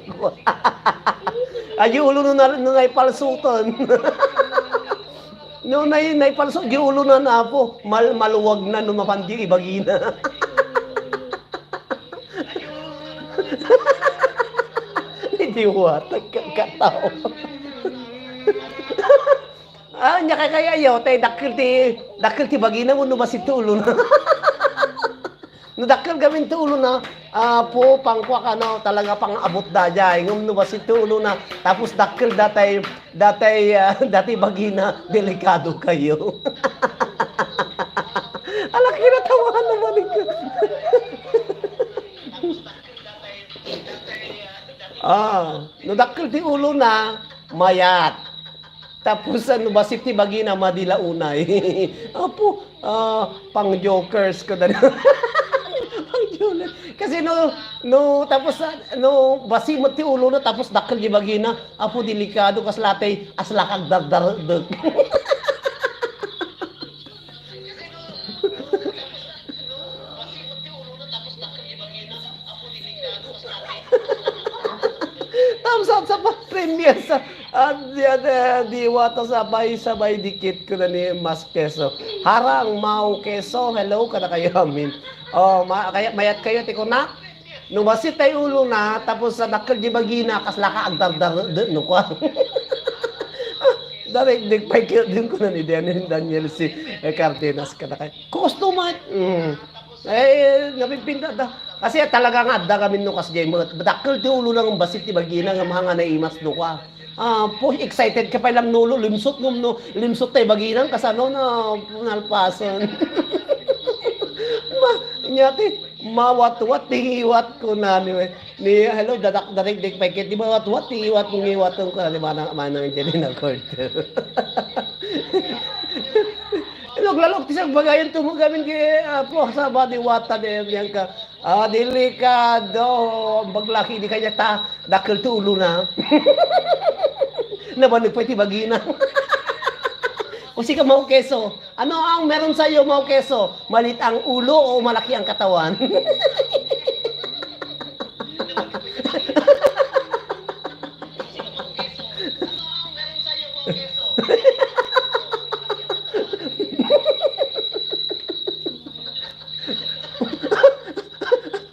Adi ulo no na, no naipalsuton. No, nay-, naipalso, di ulo na, Apo. Mal-, maluwag na no mapan di ibagina. Di watag ka, kataw. Ah, nya kay kaya yo, tay dakkel ti, dakkel ti bagina, no basit ti ulo na. No dakkel gamin ti ulo na, Apo, pangkuak, ano, talaga pang-abot daydiay. Ngem no basit ti ulo na, tapos dakkel datay, datay, ah, datay bagina, delikado kayo. Ala, kinatawa naman ito. Ah, no dakkel ti ulo na, mayat. Tapos, ano, basit ti bagina, madi la unay. Apo, ah, pang-jokers ko dali. Pang-jokers. Kasi no, no, tapos, ah, no, basi met ti ulo na, tapos dakkel di bagina, apo, delikado, kas latay, aslakag dardardek. Yes, ah, di, ah, di, di wata sabay-sabay dikit ko na ni Mas Keso. Harang, Mau Keso, hello, kada kayo amin. Oh, ma-, kaya mayat kayo, tiko na. No, basi tay ulo na, tapos sa dakkel di bagina, kas laka agdardar, de, no, kwa. Direk, di, pay kayo din ko na ni Daniel, Daniel, si, eh, Cardenas, kada kayo. Customer, mm. Eh, napipinta da. Kasi talaga nga, adda kami no kas jay, mga dakkel ti ulo ng basit ti bagina nga mga naimas no kwa. Ah, po, excited ka pa lang nulo, limsot ngum no, limsot tay bagina, kasano na, nalpasan. Ma, nyati, mawatwat, tingiwat ko na, ni, ni, hello, dadak, darik, dik, pay, kit, di mawatwat, tingiwat, tingiwat, ko na, di ba, na, manang, Angelina Cortez. Naglalok ti sagbagayan tumog amin kay, ah, po, sa badi wata de, Bianca. Ah, delikado. Ang baglaki di kanya ta, dakkel ti ulo na. Nabanog pa ti bagina. O sika, Mau Keso. Ano ang meron sa iyo, Mau Keso? Malit ang ulo o malaki ang katawan?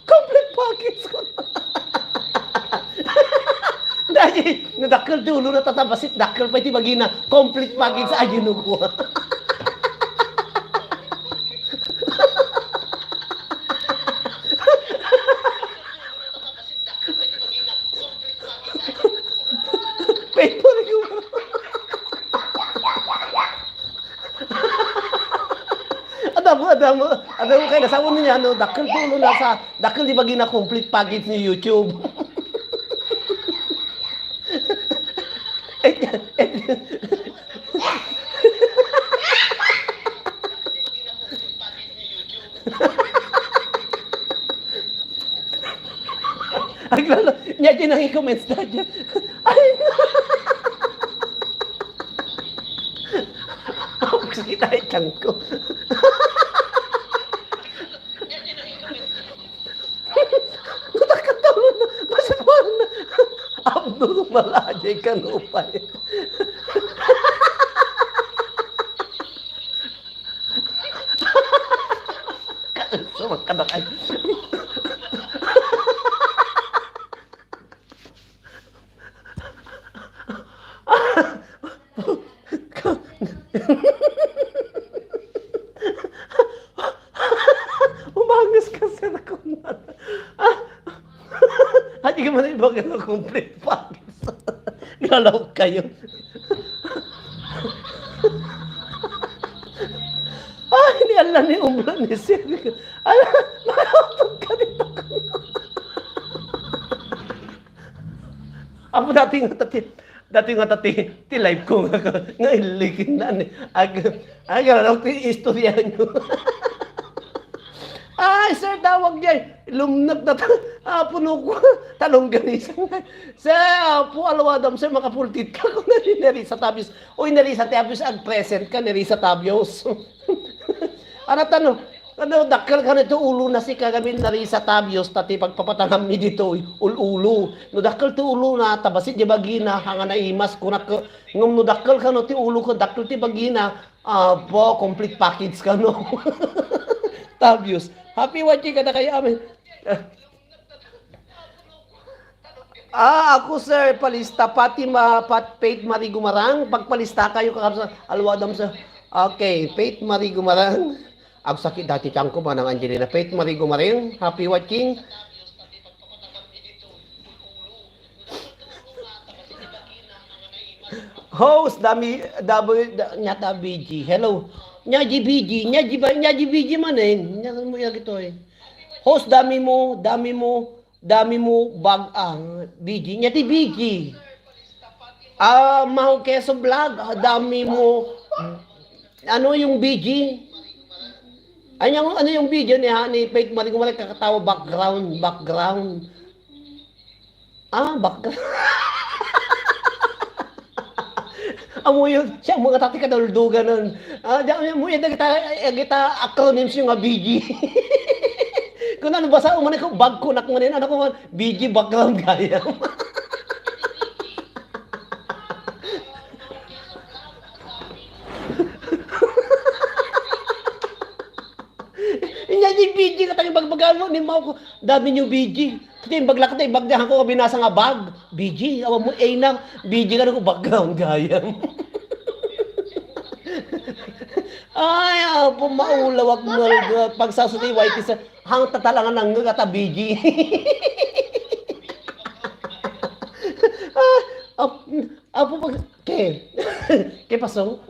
Complete package ko. Dahil, nadakkel ti ulo na tatabasit, dakkel pa iti bagina. Complete package, ay, Ginoo ko. Paper yun. Adamo, adamo, adamo kay nasaon niya, no? Dakkel ti ulo na sa, dakkel di bagina complete package ni YouTube. Aglalo, niya din ang i-comments na dyan. Ay, no. Ang sakit ay tiyan ko. Natakatawa na. Basta parang na, abnormal, ajay ka, no, pa, eh. Kaso magkadakay. Umangas ka sa kunat. Ah, adi ka man ibaga nga complete package. Ngalawag kayo. Ay, ni Allah ni Umbra ni Sir. Ala, makautog ka dito. Apo, dati nga tati, dati nga tati, ti live ko nga, nga ilikin na ni. Ag-, ag-, ano, ti istorya nyo. Ay, sir, tawag niya. Lumnag na ta-, ah, puno ko. Talong ganisan. Sir, ah, po, alwadam, sir, makapultit ka. Kung nari, nari sa Tabios. Uy, nari sa Tabios, ag-present ka, nari sa Tabios. Ano tano? Ano, dakkel ka nito ulo na si kagamin nari sa Tabios, ta ti pagpapatangam mi dito, uy, ul-ulo. No dakkel ti ulo na, tabasit di bagina, hanga naimas, kunak, ngem no dakkel ka no ti ulo ko, dakkel ti bagina, Apo, complete package kano. Tabios. Happy watching kadakayo amin. Ah, ako, sir, palista, Fatima, Pat, Faith Marie Gumarang. Pagpalista kayo, kakabsa, alwadam, sir. Okay, Faith Marie Gumarang. Agsakit dati tiyan ko, Manang Angelina. Faith Marie Gumarang, happy watching. Host, dami, dami, da-, nyata, B G. Hello. Nya di B G, nya di ba, nya di B G man eh. Nya mo ya gito eh. Host, dami mo, dami mo, dami mo bag, ah, B G. Nya di B G. Ah, Mau Keso Vlog, ah, dami mo. Ano yung B G? Ano yung, ano yung video ni, ha, ni Faith Marie Gumarang, kakatawa, background, background. Ah, bak-, amuyo, siya, mga tati kaduldugan nun. Ah, di, amuyo, dagita, dagita acronyms yung nga B G. Kung ano, basa, umani ko, bag ko, nak, ngayon, ano ko, B G background gaya. B G nga tayo bagbagaan mo, ni Mao ko, dami niyo B G. Pati yung bagla ko, tayo bagdahan ko, binasa nga bag. B G, awan mo, A na, B G ka na ko, background gayam. Ay, apo, maulawak mo, pagsasuti, white is a, hang tatalangan ng ngata, B G. Ah, ap-, apo, pag, ke, ke pasong?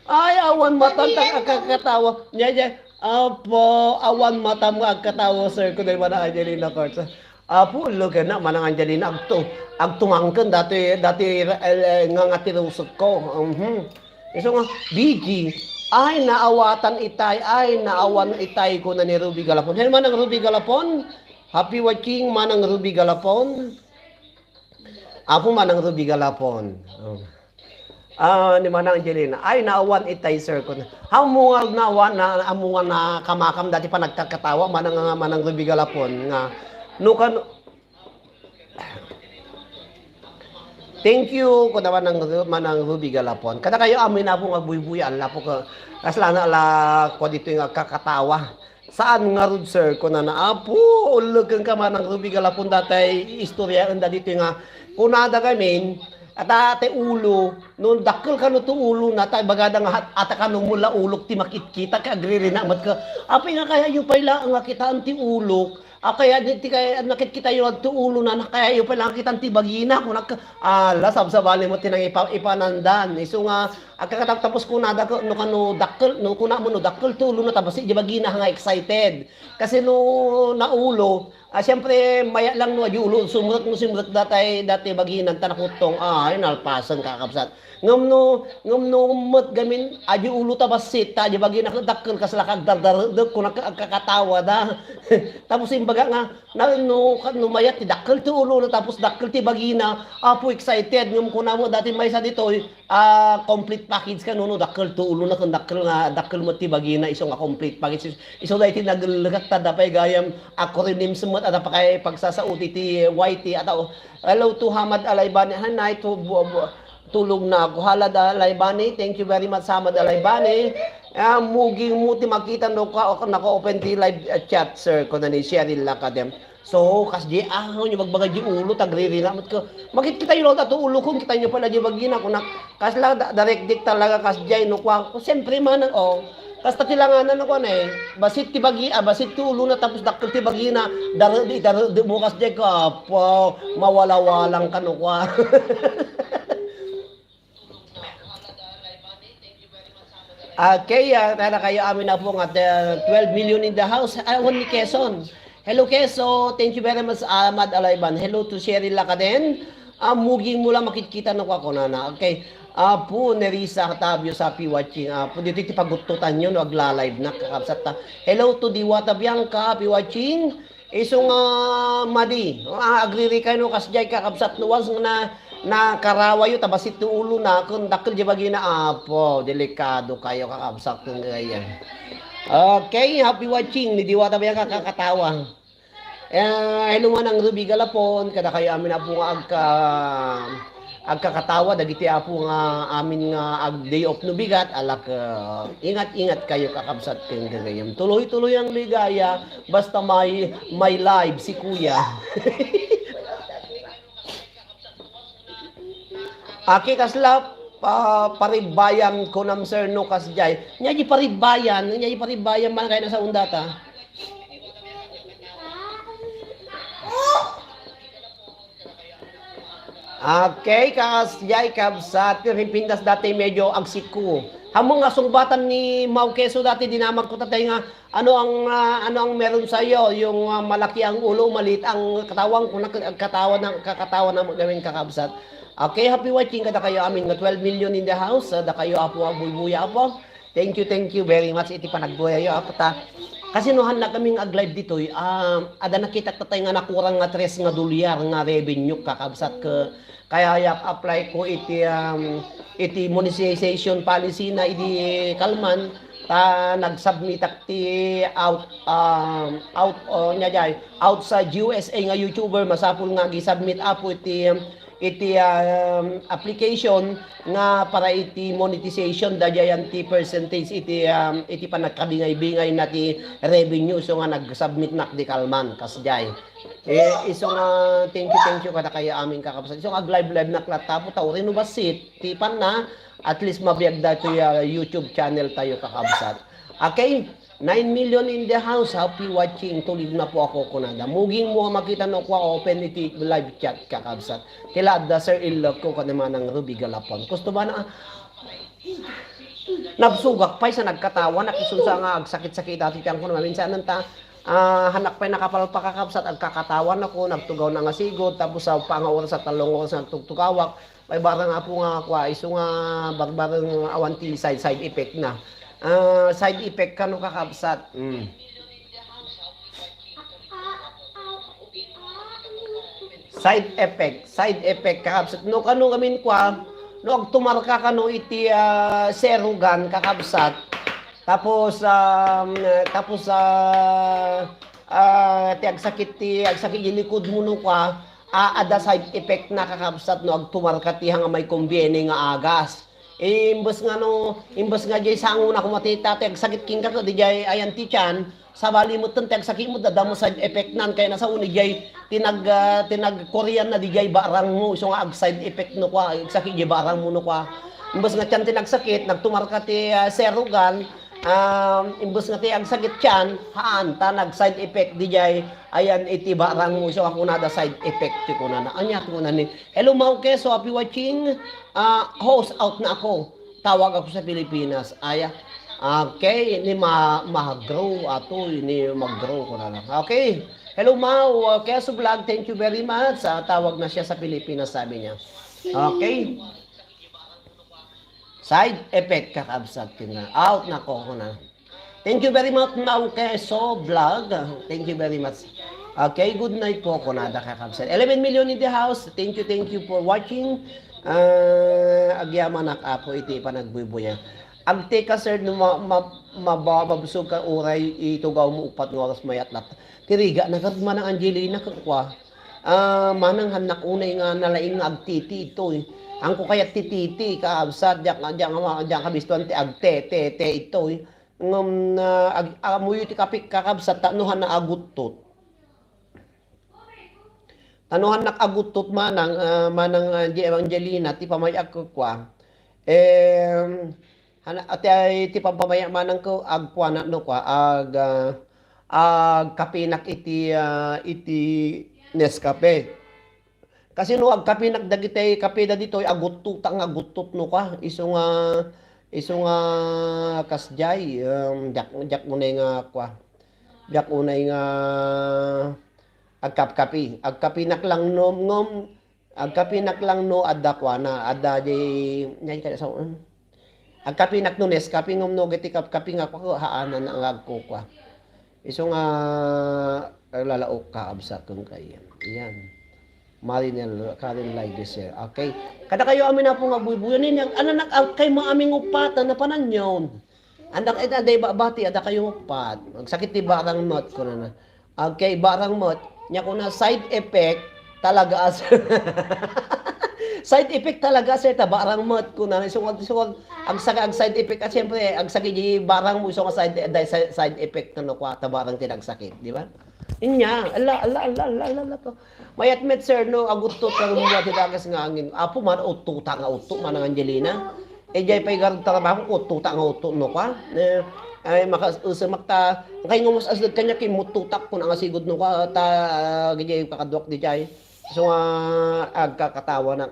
Ay, awan matantang akakatawa. Nya, nya, apo, awan matam nga agkatawa, sir, kuno ni Manang Angelina Corsa. Apo, ulo ken na, Manang Angelina, agtu-, agtumangken dati, dati, eh, nga, nga ti rusek ko. Mhm. Isu nga, B G, ay, naawatan itay, ay, naawan itay, kuna ni Ruby Galapon. Hello, Manang Ruby Galapon. Happy watching, Manang Ruby Galapon. Apo, Manang Ruby Galapon. Oh. Ah, ni Manang Angelina. Ay, naawan itay, sir, kuna. Ammo nga naawan, na, ammo nga nakamakam dati panagkakatawa, Manang, Manang Ruby Galapon, nga, no kan-, thank you, kuna Manang Ru-, Manang Ruby Galapon. Kada kayo amin, apo, nga buybuyan, lapo ka, kasla na la, kwa dito nga kakatawa. Saan ngarud, sir? Kunana, "Apo, ulleken ka, Manang Ruby Galapon, datay istoryaen da ditoy nga kunada gamin, ata ti ulo, no dakkel kano ti ulo na, ta ibagada nga hat-, ata kano mo la ulok ti makitkita, ket agririna met ka, apay nga kayayo pay laeng nga kitaan ti ulok, a, kaya di ti kay, nakitkitayo ti ulo na, na kayayo pay laeng kitaan ti bagina," kunak, ala, sabsabali met ti nangipa-, ipanandan. Isu nga, agkakataptapos kunada, no kano dakkel, no kuna mo no dakkel ti ulo na, ta bassit di bagina nga excited. Kasi no naulo, ah, siyempre, maya lang no, adi ulo, sumrek no, sumrek datay, dati baginan, ta nakuttong, ay, nalpasen, kakabsat. Ngem no, ngem no, met gamin, adi ulo ta bassit, ta adi bagina dakkel, kasla kagdardaredek, kuna ka-, agkakatawa da. Tapos imbaga nga, na, no, ka-, no mayat ti dakkel ti ulo na, tapos dakkel ti bagina, apo excited, ngem kuna mo dati maysa ditoy, Ah, complete package kano, no? Dakkel ti ulo na, ken dakkel nga, dakkel met ti bagina, isu nga complete package. Isu daytoy nagellekak ta adda pay gayam acronyms met, adda pay pagsasaot iti Y T, ata, oh. Hello to Hamad Alaybani. Hi, night, tu-, bu-, bu-, tulog na ako. Halad Alaybani, thank you very much, Hamad Alaybani. Ah, muging mo ti makita no ka, o naka-open ti live, ah, chat, sir, kuna ni Cheryl Lacadem. So, kasdi, ah, nyo magbaga di ulo, tagririna, mat ko. Makit kita yung lolo, to ulo ko, kita nyo pala di bagina, kunak, kasla, da-, direct talaga, kasdi, no, kwa, ko, siyempre, man, oh, kasta tilanganan, no, kwa, eh, basit ti bagi, ah, basit ti ulo na, tapos dakkel ti bagina, daro, di, daro, di mo, kasdi, ka, po, mawala-walang ka, no, kwa. Okay, ah, kada kayo amin na po nga, uh, twelve million in the house. Ah, one ni Quezon. Hello, Quezon. Thank you very much, Ahmad Alayban. Hello to Cheryl Lacaden. Ah, muging mo lang makitkita no kwa kunana. Okay. Apo, Nerissa Octavio, happy watching. Apo, dito ti paguttutan nyo, no, agla-live na, kakabsat ta. Hello to Diwata Bianca, happy watching. Isu nga madi, ah, agririkano kasdiay, kakabsat, no, once nga na, nakarawayo, ta basit ti ulo na, kun dakkel di bagina, apo, delikado kayo, kakabsat, kun gaya. Okay, happy watching, ni Diwata ba yung kakatawa? Eh, hello nga ng Ruby Galapon, kada kayo amin na po nga agka, agkakatawa dagiti apo nga amin nga ag day off no bigat, alak, ah, ingat-ingat kayo kakabsat ken gagayem. Tuloy-tuloy ang ligaya, basta may, may live si Kuya. Aki kasla pa, paribayan ko nam sir no kasjay. Nya di paribayan, nya di paribayan man kay nasa undata. Okay, kas jay kabsat, rimpintas dati medyo agsiko. Hamu nga sungbatan ni Mau Keso dati, dinamag ko tatay nga, ano ang, ah, ano ang meron sa iyo? Yung, ah, malaki ang ulo, maliit ang katawan, kung nag-, katawan ng, kakatawan ng gawin kakabsat. Okay, happy watching kada kayo amin nga twelve million in the house, ah, da kayo apo, ah, buybuya apo. Thank you, thank you very much iti panagbuyayo, apo ta. Kasi no, han na kaming ag-live ditoy, ah, ada nakitak tatay nga nakurang nga tres nga dolyar nga revenue kakabsat ke, kaya yak apply ko iti, um, iti monetization policy na idi kalman, ta nagsubmitak ti out, um, out, oh, nya jay, outside U S A nga YouTuber, masapul nga gisubmit apo iti, um, iti, um, application nga para iti monetization, daydiay ti percentage iti, um, iti panagkabingay-bingay na ti revenue, isu nga nag-submit nak di kalman, kasdiay. Eh, isu nga, thank you, thank you kadakayo amin kakabsat. Isu nga ag-live-live nak latta, tapos ta uray no bassit, ti panna, at least mabiag daytoy, ah, YouTube channel tayo, kakabsat. Okay? Nine million in the house, happy watching. Tulid na po ako, kunada. Muging mo makita no kwa open iti live chat, kakabsat. Tila adda, Sir Ilocco, kani Manang Ruby Galapon. Gusto ba na, nabsugak pay sa nagkatawa, nakisunsa nga agsakit-sakit dati tiyan ko naman. Minsan ta, ah, hanak pay nakapalpa, kakabsat, agkakatawa na ko, nagtugaw na nga sigod, tapos sa pa nga oras at talong oras nagtugtugawak, may barang apo nga kwa, isu nga barbarang awan ti side, side effect na. Ah, side effect kano, kakabsat. Mm. Side effect, side effect, kakabsat. No kano ngamin kwa, no agtumarka kano iti, ah, serugan, kakabsat. Tapos, um, tapos, ah, ah, ti agsakit ti, agsakit ti likod mo no kwa, ah, adda side effect na, kakabsat, no agtumarka ti hanga may kumbiene nga agas. Eh, imbes nga no, imbes nga jay sango na kumatita, ti agsakit kenka, di jay ayan ti tiyan, sabali met ti agsakit mo, dadamo side effect nan, kaya nasa uni jay tinag, ah, tinag Korean na di jay barang mo, isu nga ag side effect no kwa, agsakit jay barang mo no kwa. Imbes nga tiyan ti nagsakit, nagtumarka ti, ah, serugan, um, imbes nga ti agsakit tiyan, haan, ta nag side effect di jay, ayan iti barang mo, isu nga kunada side effect ti kunana. Anya ti kunani? Hello, Mau Keso, happy watching. Ah, host out na ako. Tawag ako sa Pilipinas. Aya. Okay, ni Ma-, Magro, ato, ni Magro ko na lang. Okay. Hello, Mau, uh, Keso Vlog, thank you very much. Ah, tawag na siya sa Pilipinas, sabi niya. Okay. Side effect, kakabsat ko na. Out na ko, ko na. Thank you very much, Mau Keso Vlog. Thank you very much. Okay, good night po, kunada, kakabsat. Eleven million in the house. Thank you, thank you for watching. Ah, agyamanak, apo, iti panagbuybuya. Agteka, sir, no ma-, ma-, maba-, mabsog ka uray, itugaw mo upat nga oras mayat lat. Tiriga na kad Manang Angelina, kakwa. Ah, manang hannak unay nga nalaing nga agtiti itoy. Angko kayat ti titi, kaabsat, diak, diak, diak kabistuan ti agte-, te-, te itoy. Ngem, ah, ag-, amuyo ti kapi, kakabsat, ta no hannak aguttot. Ta no hannak aguttot manang, ah, manang, ah, di Evangelina, ti pamay-ak kukua. Em, hana-, ti, ti pampamay-ak manang ko, agkuana no kua, ag, ah, agkapinak iti, ah, iti Nescafe. Kasi no agkapinak dagiti kape da ditoy, aguttotak nga aguttot no ka. Isu nga, isu nga kasdiay, em, diak, diak unay nga kua. Diak unay nga agkapkapi. Agkapinak lang no, ngem, agkapinak lang no adda kuana, adda di, di kaya sa, em, agkapinak no Nescafe ngem no, giti kapkapi nga kua, haanan nga agkukua. Isu nga, lalaok ka, absat kung kayan. Iyan. Marinel, Karen Laideser. Okay. Kada kayo amin na po nga buybuyan. Ini, ang anak, ang kay mo aming upat, na napanan yun. Andak, eh, aday babati, ada kayo upat. Magsakit ti barang mat, ko na na. Okay, barang mat. Nya ko na, side effect, talaga as. Side effect talaga, sir, ta barang mat, ko na. Sungod, sungod, ang saka, ang side effect, at siyempre, ang sakit, di barang mo, so side, side, side effect, ano, kwa, ta barang tinagsakit, di ba? Inya, ala, ala, ala, ala, ala, ala, to. Mayat met, sir, no, aguttot kang mga ti dagas nga angin. Apo man, uttuta nga utto, manang Angelina. E, jay pay garud trabaho, uttuta nga utto, no, kwa? Eh, ay, makas-, usa makta, kay nga mas asdad kanya, kimuttutak, kun ang asigod, no, kwa, ta, gijay kakaduak di jay. So, nga, agkakatawa na.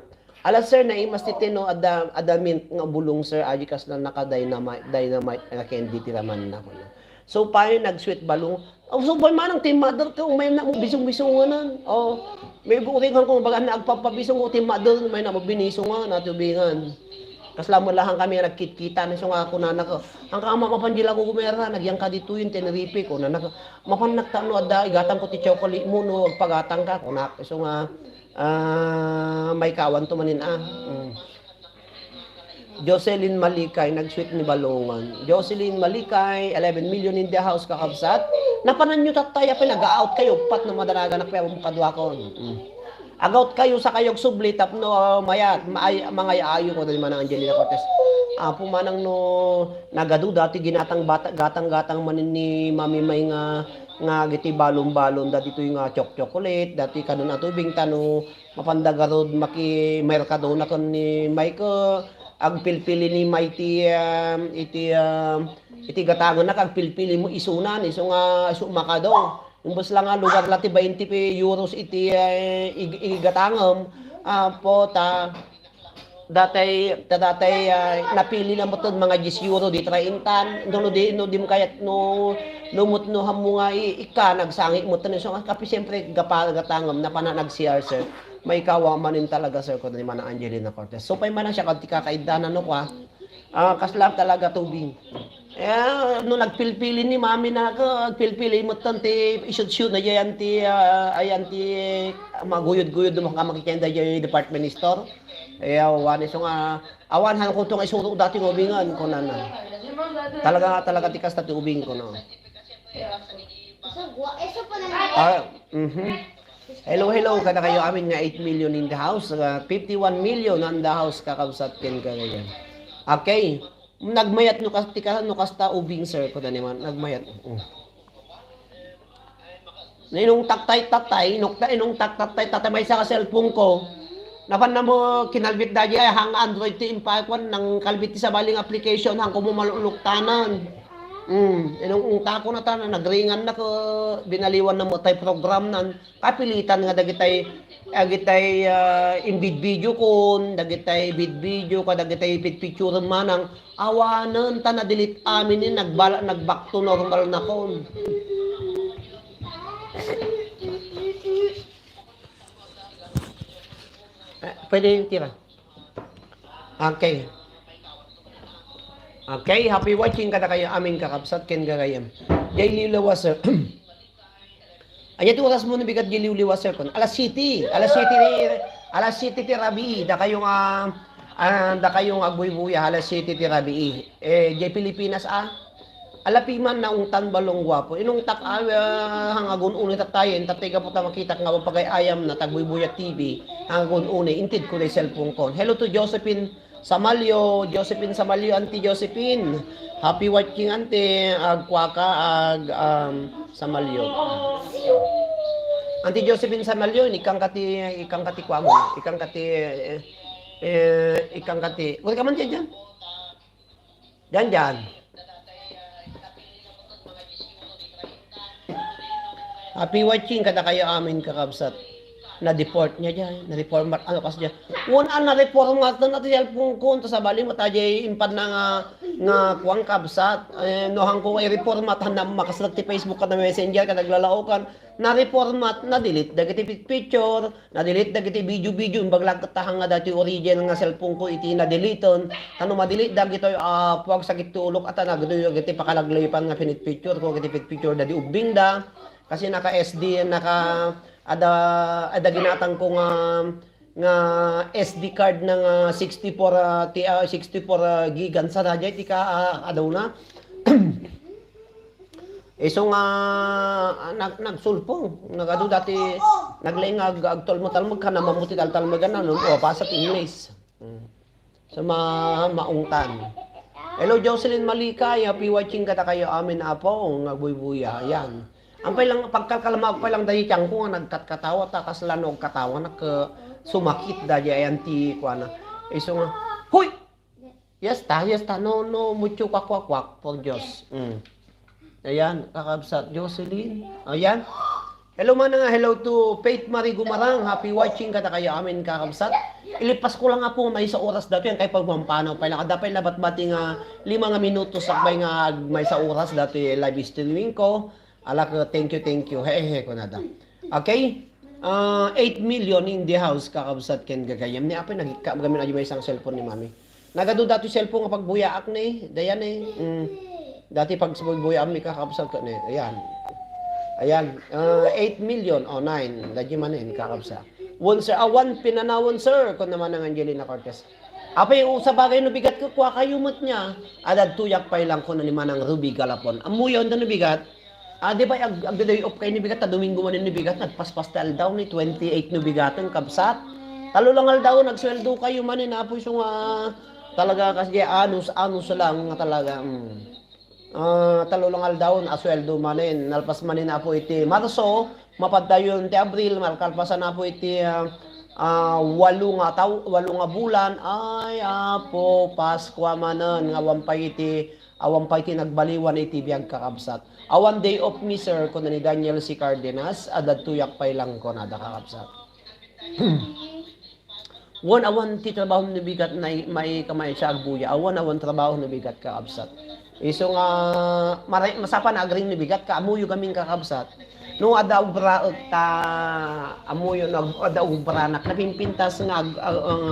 Ala, sir, naimas ti tino, adda, adda mint nga bulong, sir, aji kasla naka-dynamite, dynamite, nga candy ti raman na, kuno. So, pay nag-sweet balloon. Oh, so, pay manang ti mother ko, may na mo bisong-bisonganan. Oh, may buring ko, baga na agpapabisong ko ti mother, may na mo binisongan, natubingan. Kasla mo lang kami nagkitkita, na so nga ako na naka, ang kama mapanjila ko gumera, nagyang ka dito yung Tenerife ko, na naka, mapan nagtano, adda, igatang ko ti chocolate mo, no, agpagatang ka, kunak. So nga, Ah, may kawan to manin, ah. Mm. Jocelyn Malikay, nag-sweet ni Balungan. Jocelyn Malikay, eleven million in the house, kakabsat. Napanan nyo, tatay, apay nag-out kayo, pat na madanagan, apay mo kaduakon. Mm. Agawt kayo sa kayo agsubli tapno, ah, mayat, maay-, mangay-ayo ko, dali manang Angelina Cortez. Apo manang no nagaduda ti ginatang bata-, gatang-gatang manen ni Mami May nga, nga giti balon-balon, dati toy nga chok-chocolate, dati kanun a tubing, tano mapanda garud maki-, merkadona ken ni Mike, agpilpili ni May ti, ah, iti, ah, iti gatangenna, agpilpili mo isunan, isu nga, isu makadong. Imbes la nga lugar la ti twenty euros iti, eh, ig-, igatangem. Apo, ta, datay, ta datay, ah, napili na met mga diyes euro di traintan. No, no di, no di mo kayat, no, no met no hammo nga i-, ikka, nagsangi met no. So, kapi siyempre, gapa-, gatangem, napana nag-C R, sir. Maikawa manen talaga, sir, ko ni Mana Angelina Cortez. So, pay man siya, kadti kakaiddanan, no, kwa? Ah, kasla talaga tubing. Eh, no nagpilpili ni Mami na ako, nagpilpili mo tan ti isut-sut na yan ti, ah, ayan ti maguyod-guyod mo ka makikenda di department store. Eh, awan, iso nga, awan han ko itong isuro dati ng ubingan ko na na. Talaga, talaga ti kasta ti ubing ko, no? Ah, mhm. Hello, hello, kada kayo amin nga eight million in the house, ah, fifty-one million on the house, kakabsat ken kagayan. Okay. Nagmayat no kas-, ti ka-, no kasta ubing, sir, ko dani man, nagmayat. Mm. Inungtak tay tatay, inukta, inungtak tay tatay, maysa ka cellphone ko. Napan na mo kinalbit da di ay hang Android ti impakuan, nang kalbit ti sabaling application, hang kumo maluluktanan. Mm, inungtak ko na tanan, nagringan na ko, binaliwan na mo tay program nan. Kapilitan nga dagitay, dagitay, ah, invidvideokon, dagitay vidvideo, kadagitay picturen manang, awanen ta na-delete amin ni nagbala, nag-back to normal na kon. Eh, pwede yung tira. Okay. Okay, happy watching kada kayo amin kakabsat ken gagayem. Jay Lilawas, sir. Anya ti oras mo nabigat di liwliwa, sir? Kun alas siyete, alas siyete ni, alas siyete ti rabii, dakayo nga, ah, dakayo nga agbuybuya, alas siyete ti rabii. Eh, jay Pilipinas, ah. Alapi man naungtan balong guapo. Inungtak, ah, hangagun uni tatayen, tatay gapu ta makitak nga pagay ayam na tagbuybuya T V, hangagun uni, inted ko na cellphone ko. Hello to Josephine Samalio, Josephine Samalio, Auntie Josephine. Happy watching, Auntie. Agkuaka, ag, um, Samalio. Auntie Josephine Samalio, ikang kati, ikang kati kuamo, ikang kati, eh, eh, ikang kati. Uri ka man dyan, dyan? Dyan, dyan. Happy watching kada kayo amin, kakabsat. Na-deport niya dyan, na-reformat, ano kas dyan. Wan a na-reformat na ti cellphone ko, ta sabali mo ta jay impad na nga, nga kuwang kabsat. Eh, no hangko nga i-reformat, han na makaslag ti Facebook kada Messenger, kada naglalaokan. Na-reformat, na-delete dagiti picture, na-delete dagiti video-video, imbag lang ket ta hanga dati original nga cellphone ko iti na-deleten. Ta no ma-delete dagitoy, ah, puag sakit ti ulok, ata nagdoy dagiti pakalaglayipan nga pinit-picture ko, dagiti pit-picture dadi ubbing da. Kasi naka-S D, naka, ada, ada ginatang ko nga, nga S D card na nga sixty-four, ah, ti, ah, sixty-four, ah, gig, saan daydiay ti ka, ah, adaw na. Isu nga, ah, nag-, nagsulpong, nagadu dati, naglaing nga ag-, agtalmo-talmog ka na mamuti taltalmagan na, no? O, basa ti English. Mm. So, ma-, maungtan. Hello, Jocelyn Malikay. Happy watching kada kayo amin, apo. Nga buybuya. Ayan. Ang pailang pagkalkalma, ang pailang dahil tiyang ko nga nagkatkatawa, ta kasla no agkatawa, nak-, sumakit da di ayan ti kuana. Isu nga, "Hoy! Yes ta, yes ta. No, no, mucho kwak, kwak, kwak, por Diyos." Mm. Ayan, kakabsat, Jocelyn. Ayan. Hello, mana nga. Hello to Faith Marie Gumarang. Happy watching kada kayo amin, kakabsat. Ilipas ko lang nga po, maysa oras dati yan kay pagmampanaw pa lang. Ada pay labat-bati nga lima nga minuto sakbay nga maysa oras dati live streaming ko. Ala ko, thank you, thank you. He, he, he, kunada. Okay? Ah, eight million in the house, kakabsat ken gagayam. Ni apay nagikka, gamin ayo may isang cellphone ni mami. Nagadu dati cellphone nga pagbuyaak ni, dayan eh. Mm. Dati pag buybuyaam ni kakabsat ko ni. Ayan. Ayan. Ah, eight million. Oh, nine. Dadya man eh, kakabsat. One, sir. Ah, one pinanawan, sir. Kung naman ang Angelina Cortez. Apay, o, sabagay no bigat ko, kua kayo met niya. Adad tuyak pay lang ko na ni Manang Ruby Galapon. Amuyon da no bigat. Ah, di ba, ag-, agda-day off kayo ni bigat, ta Domingo manen ni bigat, nagpaspas ti aldaw ni twenty-eight ni bigaten, kabsat. Talo lang aldaw, nagsueldo kayo manen, apo, isu nga, talaga, kasi anus, anus lang nga talaga, mm. Ah, talo lang aldaw, asueldo manen, nalpas manen, apo, iti Marso, mapaddayon ti Abril, malkalpasan, apo, iti, ah, ah, walo nga taw-, walo nga bulan, ay, apo, Paskua manen, nga awan pay iti, awan pay iti nagbaliwan iti biag, kakabsat. Awan day off mi, sir, kuna ni Daniel C. Cardenas, adda tuyak pay lang kunada, kakabsat. Wen, awan ti trabaho ni bigat na i-, mai-, kamay siya agbuya. Awan, awan trabaho ni bigat, kakabsat. Isu nga, maray-, masapa nga agring ni bigat, ka amuyo gamin, kakabsat. No, adda ubraek ta, amuyo, no, adda ubranak, napimpintas nga ag-, ag-, ang,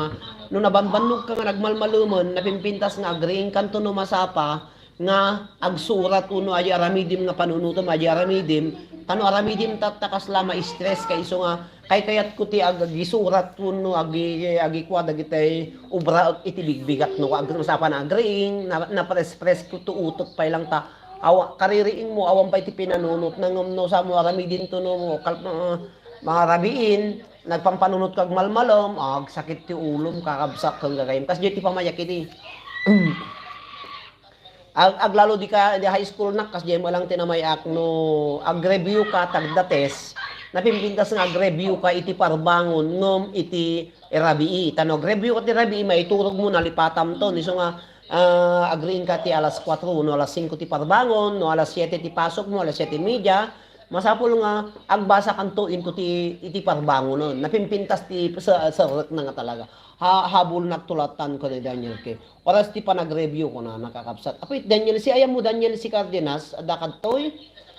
no, nabanbannog ka nga nagmalmalemen, napimpintas nga agring kanto no masapa, nga agsurat wenno adi aramidim nga panunotem, adi aramidim, ta no aramidim tatta kasla ma-stress ka isu nga kaykayatko ti ag-, agisurat wenno agi-, agikua dagiti ubraek iti bigbigat no ag-, masapa nga agriing, na, napres-pres ko to utek pay lang ta awa, kaririingmo, awan pay ti pinanunot na ngem no samo aramidinto no kal-, ah, marabiin, nagpampanunot ka agmalmalem, agsakit ti ulom, kakabsat ken gagayyem. Kasdiay ti pamayak idi. Ag-, aglalo di ka, di high school nak, kasdiay met lang ti namayak no ag-review ka, tagda test, napimpintas nga ag-review ka iti parbangon, ngem iti rabii. Ta no ag-review ka ti rabii, maiturogmo, nalipatamto. Isu nga, ah, agriing ka ti alas kuatro, no alas singko ti parbangon, no alas siete ti pasokmo, alas siete media, masapul nga agbasakanto into ti, iti parbangonen. Napimpintas ti sa-, serrekna nga talaga. Ha-, habol nagtulatan ko ni Daniel K. Oras ti panag-review ko na nakakabsat. Apo, Daniel, si ayam mo, Daniel, si Cardenas, adda kadtoy.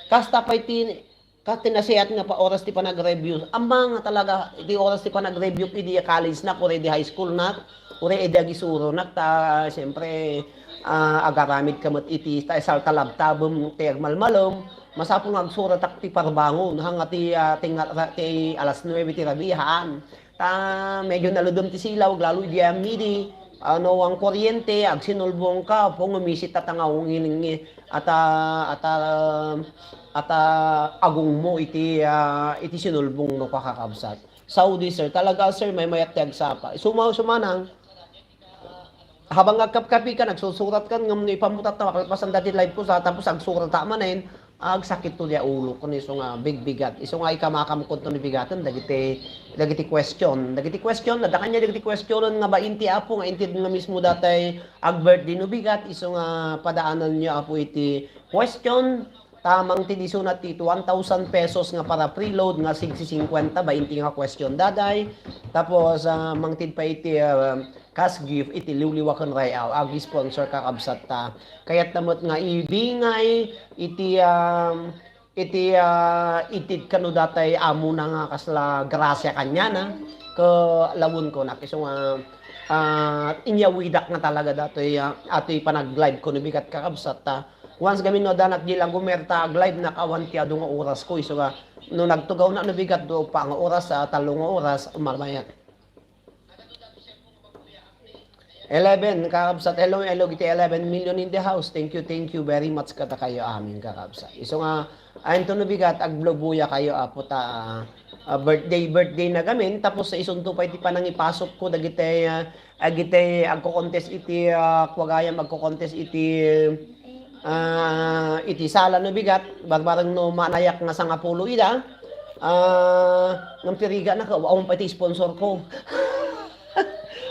Kasta pay ti, ka-, ti nasiat nga pa oras ti panag-review. Amma nga talaga, iti oras ti panag-review, idi college na, kuri di high school na, kuri idi agisuro na, ta, siyempre, ah, agaramid ka met iti, ta, salta labtabem, ti agmalmalem, masapul nga agsuratak ti parbangon, hanga ti, ah, ti nga-, ti alas nuebe ti rabii, haan. Ta medyo naludem ti silaw, lalo idi ammidi, ano, ang kuryente, agsinulbong ka, apo, ngumisit ta nga ungin-, ata, ata, ata agungmo iti, ah, iti sinulbong no kakakabsat. Saudi, sir. Talaga, sir, maymayat ti agsapa. Suma-, sumanang, habang agkapkapi ka, nagsusurat ka, ngem no ipammutat ta, makalpasan dati live ko sa, tapos agsurat ta manen, agsakit to dia ulo, kun isu nga bigbigat. Isu nga ikamakam kunto ni bigaten, dagiti, dagiti question. Dagiti question, adda kanya dagiti questionen nga bain ti apo, nga inted nga mismo datay ag-birthday no bigat, isu nga padaanan nyo apo iti question, ta mangted isuna ti one thousand pesos nga para preload nga singsi singkuenta, bainti nga question daday. Tapos, ah, mangted pa iti, ah, cash gift iti liwliwa ken Ray-aw, agi sponsor kakabsat ta. Kayat ta met nga ibingay iti, ah, iti, ah, itid kano datay amona nga kasla grasia kaniana. Ke lawen ko nak isu nga, ah, inyawidak nga talaga datoy, ah, atoy panag-live ko no bigat kakabsat ta. Once gamin no adda nak di lang gumerta, ag-live nak awan ti adu nga oras ko, isu nga, no nagtugaw na no bigat do pa nga oras, ah, tallo nga oras, umarmayat. Eleven, kakabsat, hello, hello, iti eleven million in the house. Thank you, thank you very much, kada kayo amin, kakabsat. Isu nga, ayan to no bigat, aglubuya kayo, apo ta, ah, ah, birthday, birthday na gamin, tapos sa isunto pa iti panangipasok ko, dagiti, ah, agiti agko-contest iti, ah, kuwagayam agko-contest iti, ah, iti sala no bigat, barbareng no manayak nga sangapulo ida. Ah, ngem ti riga na, awan pay ti sponsor ko.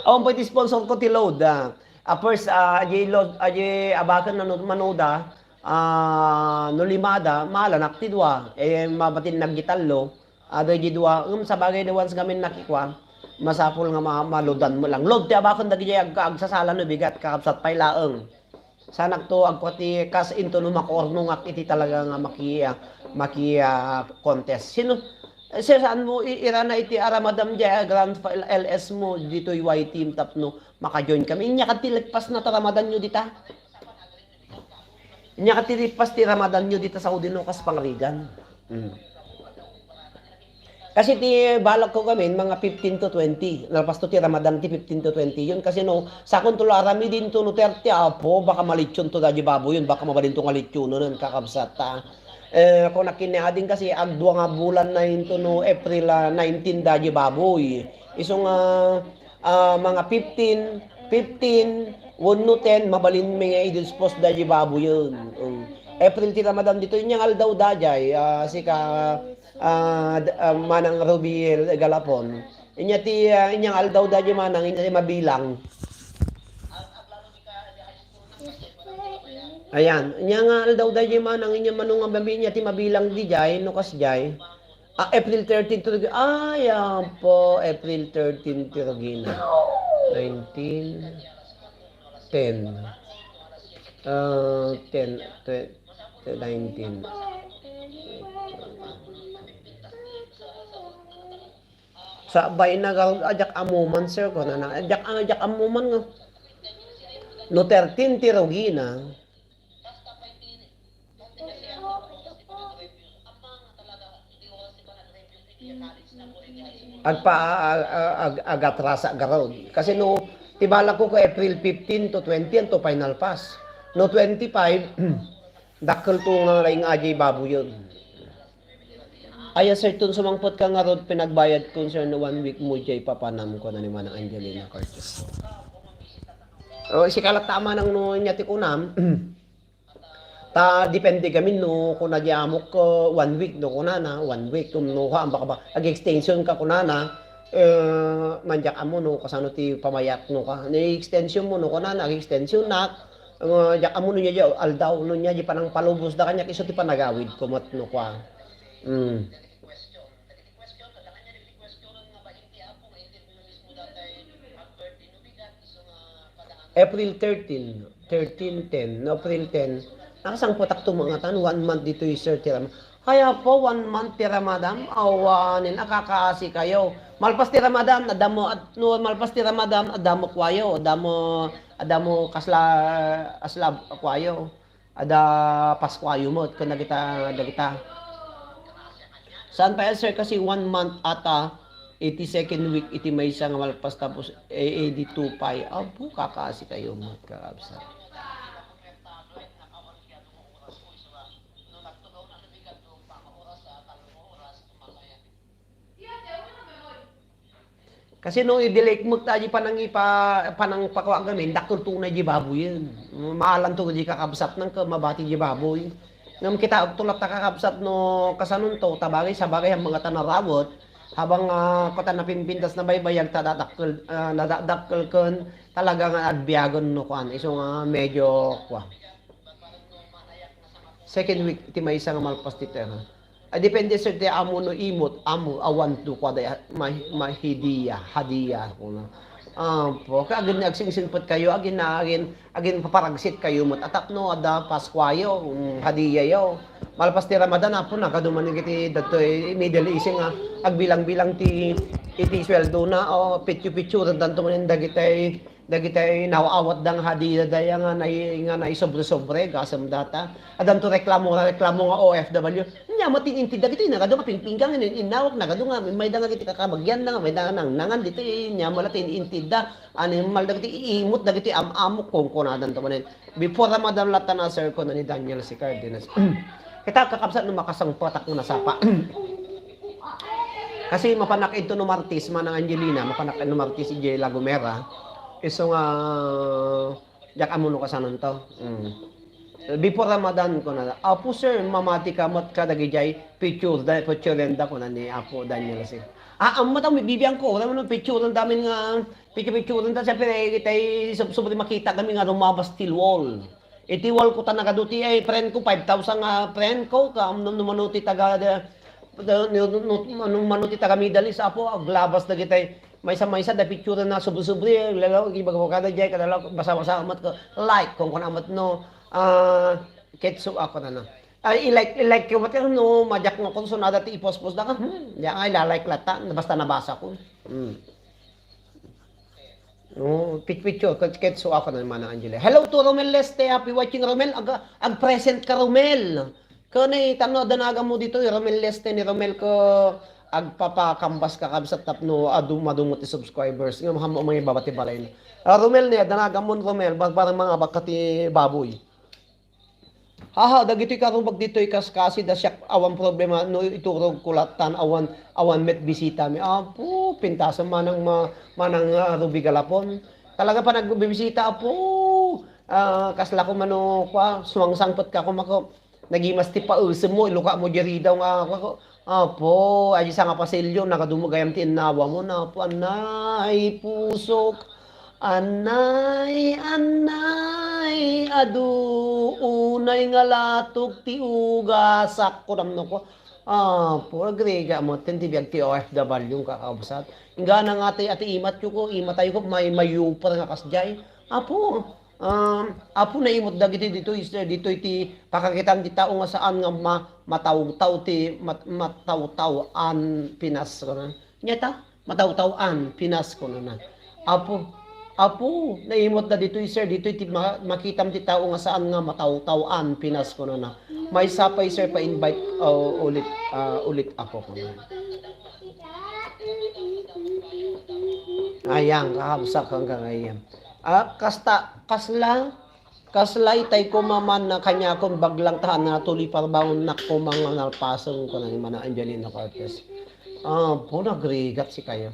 Awan pay ti sponsor ko ti load, ah. Ah, first, ah, adi load, adi abaken na no, manuda, ah, no limada, maalanak ti dua. Eh, mabatin naggitallo. Adu iti dua, um, sabagay, the ones gamin nakikua, masapul nga ma-, maludan mo lang. Load ti abaken dagiti ag-, agsasala no bigat, kakabsat pay laeng. Sanak to, agkua ti kas into no makornongak iti talaga nga maki-, ah, maki-, ah, contest. Sino, eh, sir, saan mo i-, irana iti aramadam di, ah, Grand Final L S mo, ditoy Y T M tapno maka-join kami. Inya kadti lagpas na taramadan nyo dita. Inya kadti lagpas ti ramadan nyo dita Saudi no kas pangarigan. Mm. Kasi ti balak ko gamin, mga fifteen to twenty. Nalpas to ti Ramadan ti fifteen to twenty yun. Kasi no, sakon to la aramidin to no thirty, apo, baka malityon to da di baboy yun, baka mabalin to nga lityonen, kakabsat, ta. Eh, kunak ken ni ading kasi, agdua nga bulan na into no April, ah, nineteen da di baboy. Isu nga, ah, mga fifteen, fifteen, wenno ten, mabalin mi nga i-dispose da di baboyen. Mm. April ti Ramadan ditoy, inya nga aldaw da jay, ah, sika, ah, d-, ah, Manang Rubiel Galapon. Inya ti, ah, inya nga aldaw da di manang, inya ti mabilang. Ayan, inya nga aldaw da di manang, inya mano nga mabi-, inya ti mabilang di jay, no kas jay. Ah, April thirteen ti rugina. Ay, apo, April thirteen ti rugina. Nineteen, ten. Ah, ten, twe-, nineteen. Sa bay na gal-, ajak amuman, sir, ko na na. Ajak, ajak amuman nga. No thirteen ti rugina. Agpa-, a-, a-, ag-, agatrasa garud. Kasi no, ti balak ko ko April fifteen to twenty, anto final pass. No twenty-five, dakkel to nga laing aji baboyen. Aya, sir, ton sumangpet ka ngarud, pinagbayad ko, sir, no one week mo jay papanam ko na ni Manang Angelina Cortez. O, sika latta a manang no nya ti kunam. Ta, depende gamin no, kuna di amok, eh, one week no, kunana, one week, no, ha, baka ba, ag-extension ka, kunana, eh, manjak amo no, kasano ti pamayat no ka. Ni extension mo no, kunana, ag-extension nak, eh, jak amo no nya di aldaw, no nya di panang palubos da kanyak, isu ti panagawid ko met no, kwa. Mm. April thirteen, thirteen ten, no, April ten. Nakasangpetak to mga tan, one month ditoy, sir, ti Ram-, Ay, apo, one month ti Ramadan? Awanen, akakaasi kayo. Malpas ti Ramadan, adda mo, at, no, malpas ti Ramadan, adda mo kwayo, adda mo, adda mo kasla, asla kwayo. Adda Paskua yumot ken dagita, dagita. Saan pa yan, sir? Kasi one month ata, iti second week, iti maysa nga malpas tapos A A D two five. Apo, kakaasi kayo, mat kakabsat. Kasi no, i-delete mo ta di panangipa-, panangpakua gamin, dakkel to na di baboyen. Maalan to di kakabsat nang ka mabati di baboy. Ngem kita agtulat ta kakabsat no kasanon to, tabagay, sabagay, ang mga tanarawet, habang, ah, kota napimpintas na baybayag, tadadakkel, ah, nadadakkel ken talaga nga agbiagen no kuan. Isu nga medyo kuan. Second week, ti maysa nga malpas ti tera. Ah, depende, sir, ti amo no imot, amo, awan to, kuada, ma-, mahidiya, hadiya, kuna. Apo, ka agin agsingsimpet kayo, agin, agin, agin paparagsit kayo, mat-, atap no, ada Paskuayo, mm, hadiyayo. Malpas ti Ramadan, apo, nakaduman iti datoy Middle East nga agbilang-bilang ti, iti sweldo na, o, pityo-pityo, tanto man dagitay, Dagitay naawat da nga hadiya daya nga nai-, nga naisobre-sobre, gasem data. Addanto reklamo, reklamo nga O F W. Nya, matin-intid dagiti nagadu nga pingpinggang, in-, innawag, nagadu nga, may da nga iti kakabagian na, may da nga nangnangan dito, eh, nya, mala tin-intid da. Animal dagiti iimot, dagiti am-amok, kung kunadan to manen. Before Ramadan latta na, sir, ko na ni Daniel si Cardenas. Kita, kakabsat, no makasangpatak nga nasapa. Kasi mapanak ito no Martis, Manang Angelina, mapanak no Martis, ijay La Gomera. Isu nga, diak ammo no kasanon to. Mm. Before Ramadan ko na, "Apo, sir, mamati ka met ka dagijay picture da, picture da," ko na ni Apo Daniel, sir. "Ah, ammo ta, bibiyan ko, wala mo nang picture da amin nga, picture-picture da, siyempre, eh, tay sub-, sobre makita kami nga rumabas ti wall." Iti wall ko ta nagadu ti, ay, friend ko, five thousand nga friend ko, ka, no, no, mano ti taga, da, da, no, no, no, mano, mano ti taga Middle East, apo, aglabas dagitay, maysa-maysa, da picture na subri-subri, lalo, ibagbaga da jay, kadala, basa-basa, amat ko, like, kung kun amat no, ah, ketso ako na, no. Ay, i-like, i-like ko, mat, no, majak nga konsonada ti ipos-pos da ka, hmm, di, ay, la-like lata, basta nabasa ko. Hmm. Oh, pit-, picture, ket, ketso ako na, Manang Angela. Hello to Romel Leste. Happy watching, Romel. Ag-, ag-present ka, Romel. Kani, tano, danagan mo dito, eh, Romel Leste ni Romel ko agpapakambas ka kabsat tapno adu-, madungot ti subscribers. Nga, maham-, mga ibaba ti balay na. Ah, Romel niya, danagan mo, Romel. Ba-, parang mga baka ti baboy. Haha, dagitoy karubag ditoy kaskasi da siak awan problema no iturog ko latan awan, awan met bisita mi. Apo, pintasen manang ma-, manang, ah, Ruby Galapon. Talaga pa nagbibisita, apo. Ah, kasla ko mano, kwa, sumangsangpet ka ko mako. Nagimas ti paesem mo, iluka mo diay ridaw nga, kwa, kwa. Apo, ay sa nga pasilyo, nagadumo gayam ti innawa mo, na, apo, anay, pusok. Anay, anay, adu, unay nga latog ti ugasak, kunam no ko. Apo, agriga mo, ten ti biag ti O F W, kakabsat. Inggana nga ti, ati imat yo ko, imatay ko, may, mayupar nga kasjay. Apo, um, apo, naimot dagiti ditoy, ditoy ti pakakitaan ti tao nga saan nga ma-, matawtaw ti, mat-, matawtaw-an Pinas, kunam. Nya ta? Matawtaw-an Pinas, kunana. Apo, apo, naimot da ditoy, sir, ditoy ti ma-, makitam ti tao nga saan nga matawtaw-an Pinas, kunana. Maysa pay, sir, pa-invite, oh, ulit, ah, ulit, apo, kunana. Ayan, kakabsat kang kagayan. Ah, kasta, kasla, Kasla itay ko maman na kaniakon baglang ta natuloy parbangonnak ko nga nalpasen, kuna ni Manang Angelina Cortez. Apo, nagrigat sikayo.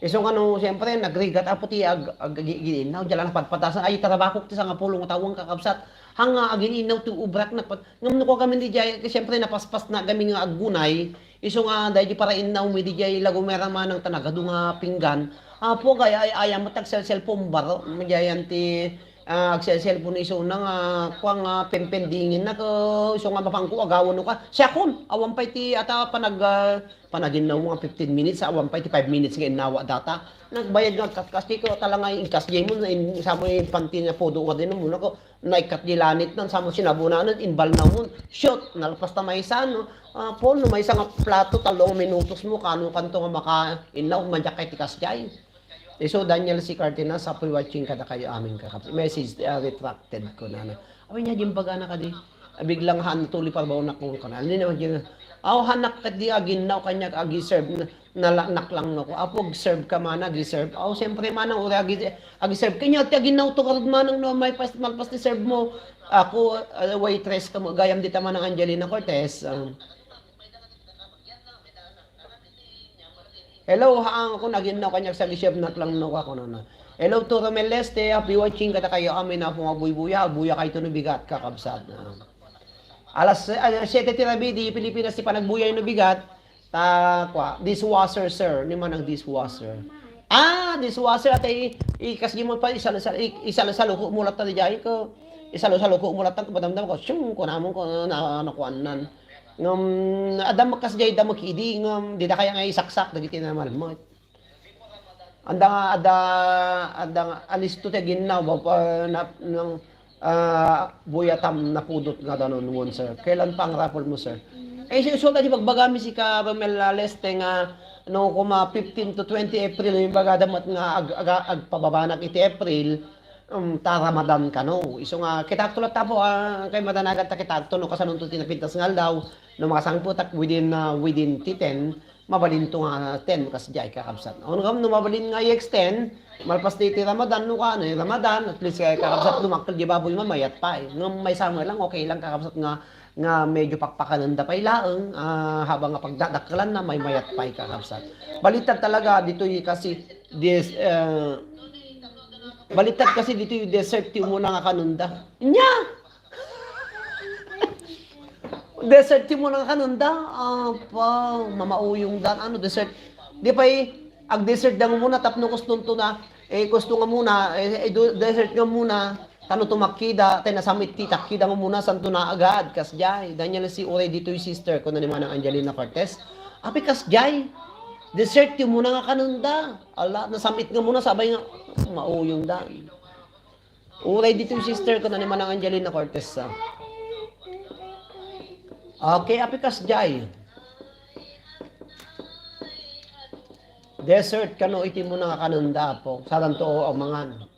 Isu nga no, siyempre, nagrigat, apo ti ag-, ag-, ag-, agiinnaw, diay la napadpadasan, ay, tarabakok ti sangapulo nga tawen, kakabsat. Haan nga agiinnaw ti ubrak, nagpat-, ngem no kua gamin diay, siyempre, napaspasna gamin nga aggunay, isu nga, daydi parainnaw mi diay, lagumera manang ta nagadu nga pinggan. Apo, gay, ay, ay, met agselselpon baro, diay ti, ah, agselselpon isuna nga, kua nga, pempendinginna, ko, isu nga, mapangko, agawan no ka. Siakon, awan pay ti, ata, panag-, ah, panaginnaw nga fifteen minutes, awan pay ti five minutes nga innawa data. Nagbayad nga agkatkas, ti ko, tala nga, inkasdiay mo, in-, sa mo, inpanti nga pudo nga din mo, nako, naikkat di lanit nan, sa mo, sinabunan, inbalnaw mo, shoot, nalpas ta maysa, no? Ah, po, no, maysa nga plato, talong minutos mo, kano kanto nga maka-, innaw, madiak kay ti kasdiay. Isu Daniel C. Cardenas, happy watching kadakayo amin, kakabsat. Message, ah, retracted ko na, na. Awan niya, gimbagana kadi. Ah, biglang han, tuloy pa ba unak ko kana? Ano naman yun? Aw, hanak kadi aginnaw kaniak agi-serve na, nala-, naklang no ko. Apo, serve ka man, agi-serve. Aw, siyempre man, ang uri agi-, agi-serve. Kanya, ti aginnaw to, karud manang no, may pas-, malpas ti serve mo. Ako, ah, waitress ka mo, gayam dita Manang Angelina Cortez. Ah. Hello, haang ako naginnaw kaniak sa gisip, naklangno ka, kunana. Hello to Romel Leste, happy watching kadakayo amin, apo nga buybuya, agbuya kayto no bigat, kakabsat. Ah. Alas, alas siete ti rabii, di Pilipinas ti panagbuyay no bigat. Ta, kwa, dishwasher, sir, ni manang dishwasher. Ah, dishwasher, ata i-, ikasdi mo pa, isal-, isal-, i-, isalusaluko mo latta diay ko. Isalusaluko mo latta, madamdam ko, siyung, kunamon ko, na, ano, kuannan. Ngem, adda makasdiay, adda makidi, ngem, dida kaya nga isaksak, dagiti namalmo. Anda nga, adda, adda nga, alisto ti ginnaw, ba, pa, na, nang, ah, buyatam napudot nga danon, won, sir. Kailan pa ang raffle mo, sir? Eh, isu-, isu-, di pagbagami si ka, Romel Leste nga, no, kuma fifteen to twenty April, yung bagada mat nga ag-, aga-, agpababanak iti April, um, ta Ramadan kano. Isu nga, kita akto latta po, ah, kay madanagan ta kita akto, no, kasanunto ti napintas nga aldaw, no, makasangputak within, ah, within ti ten, mabalinto nga ten, kasdiay, kakabsat. Awan ngem, no, mabalin nga i-extend, malpas ti iti Ramadan, no, kano, eh, Ramadan, at least, eh, kakabsat, dumakkel di baboy, mamayat pay. Ngem maysa met lang, okay lang, kakabsat, nga, nga medyo pakpakanen da pay laeng, ah, habang nga pagdadakkelan na, may mayat pay, kakabsat. Baliktad talaga, ditoy kasi, this, eh, baliktad kasi ditoy dessert, ti umuna nga kanenda. Nya! Dessert ti umuna nga kanenda. Apa, mamauyong dan. Ano, dessert? Di pay, ag-dessert da nga muna, tapno kustonto na. Eh, kusto nga muna, eh, eh, do-, dessert nga muna. Tano tumakkida, tay nasamit ti takkida nga muna, santo na agad, kasdiay. Daniel C. Uray ditoy sister, kuna ni Manang Angelina Cortez. Api kasdiay. Dessert ti umuna nga kanenda. Ala, nasamit nga muna, sabay nga, mauyong dan. Uray ditoy sister ko na ni Manang Angelina Cortez, ah. Okay, api kasdiay. Dessert kano iti umuna nga kanenda, apo. Sadanto, o, mangan.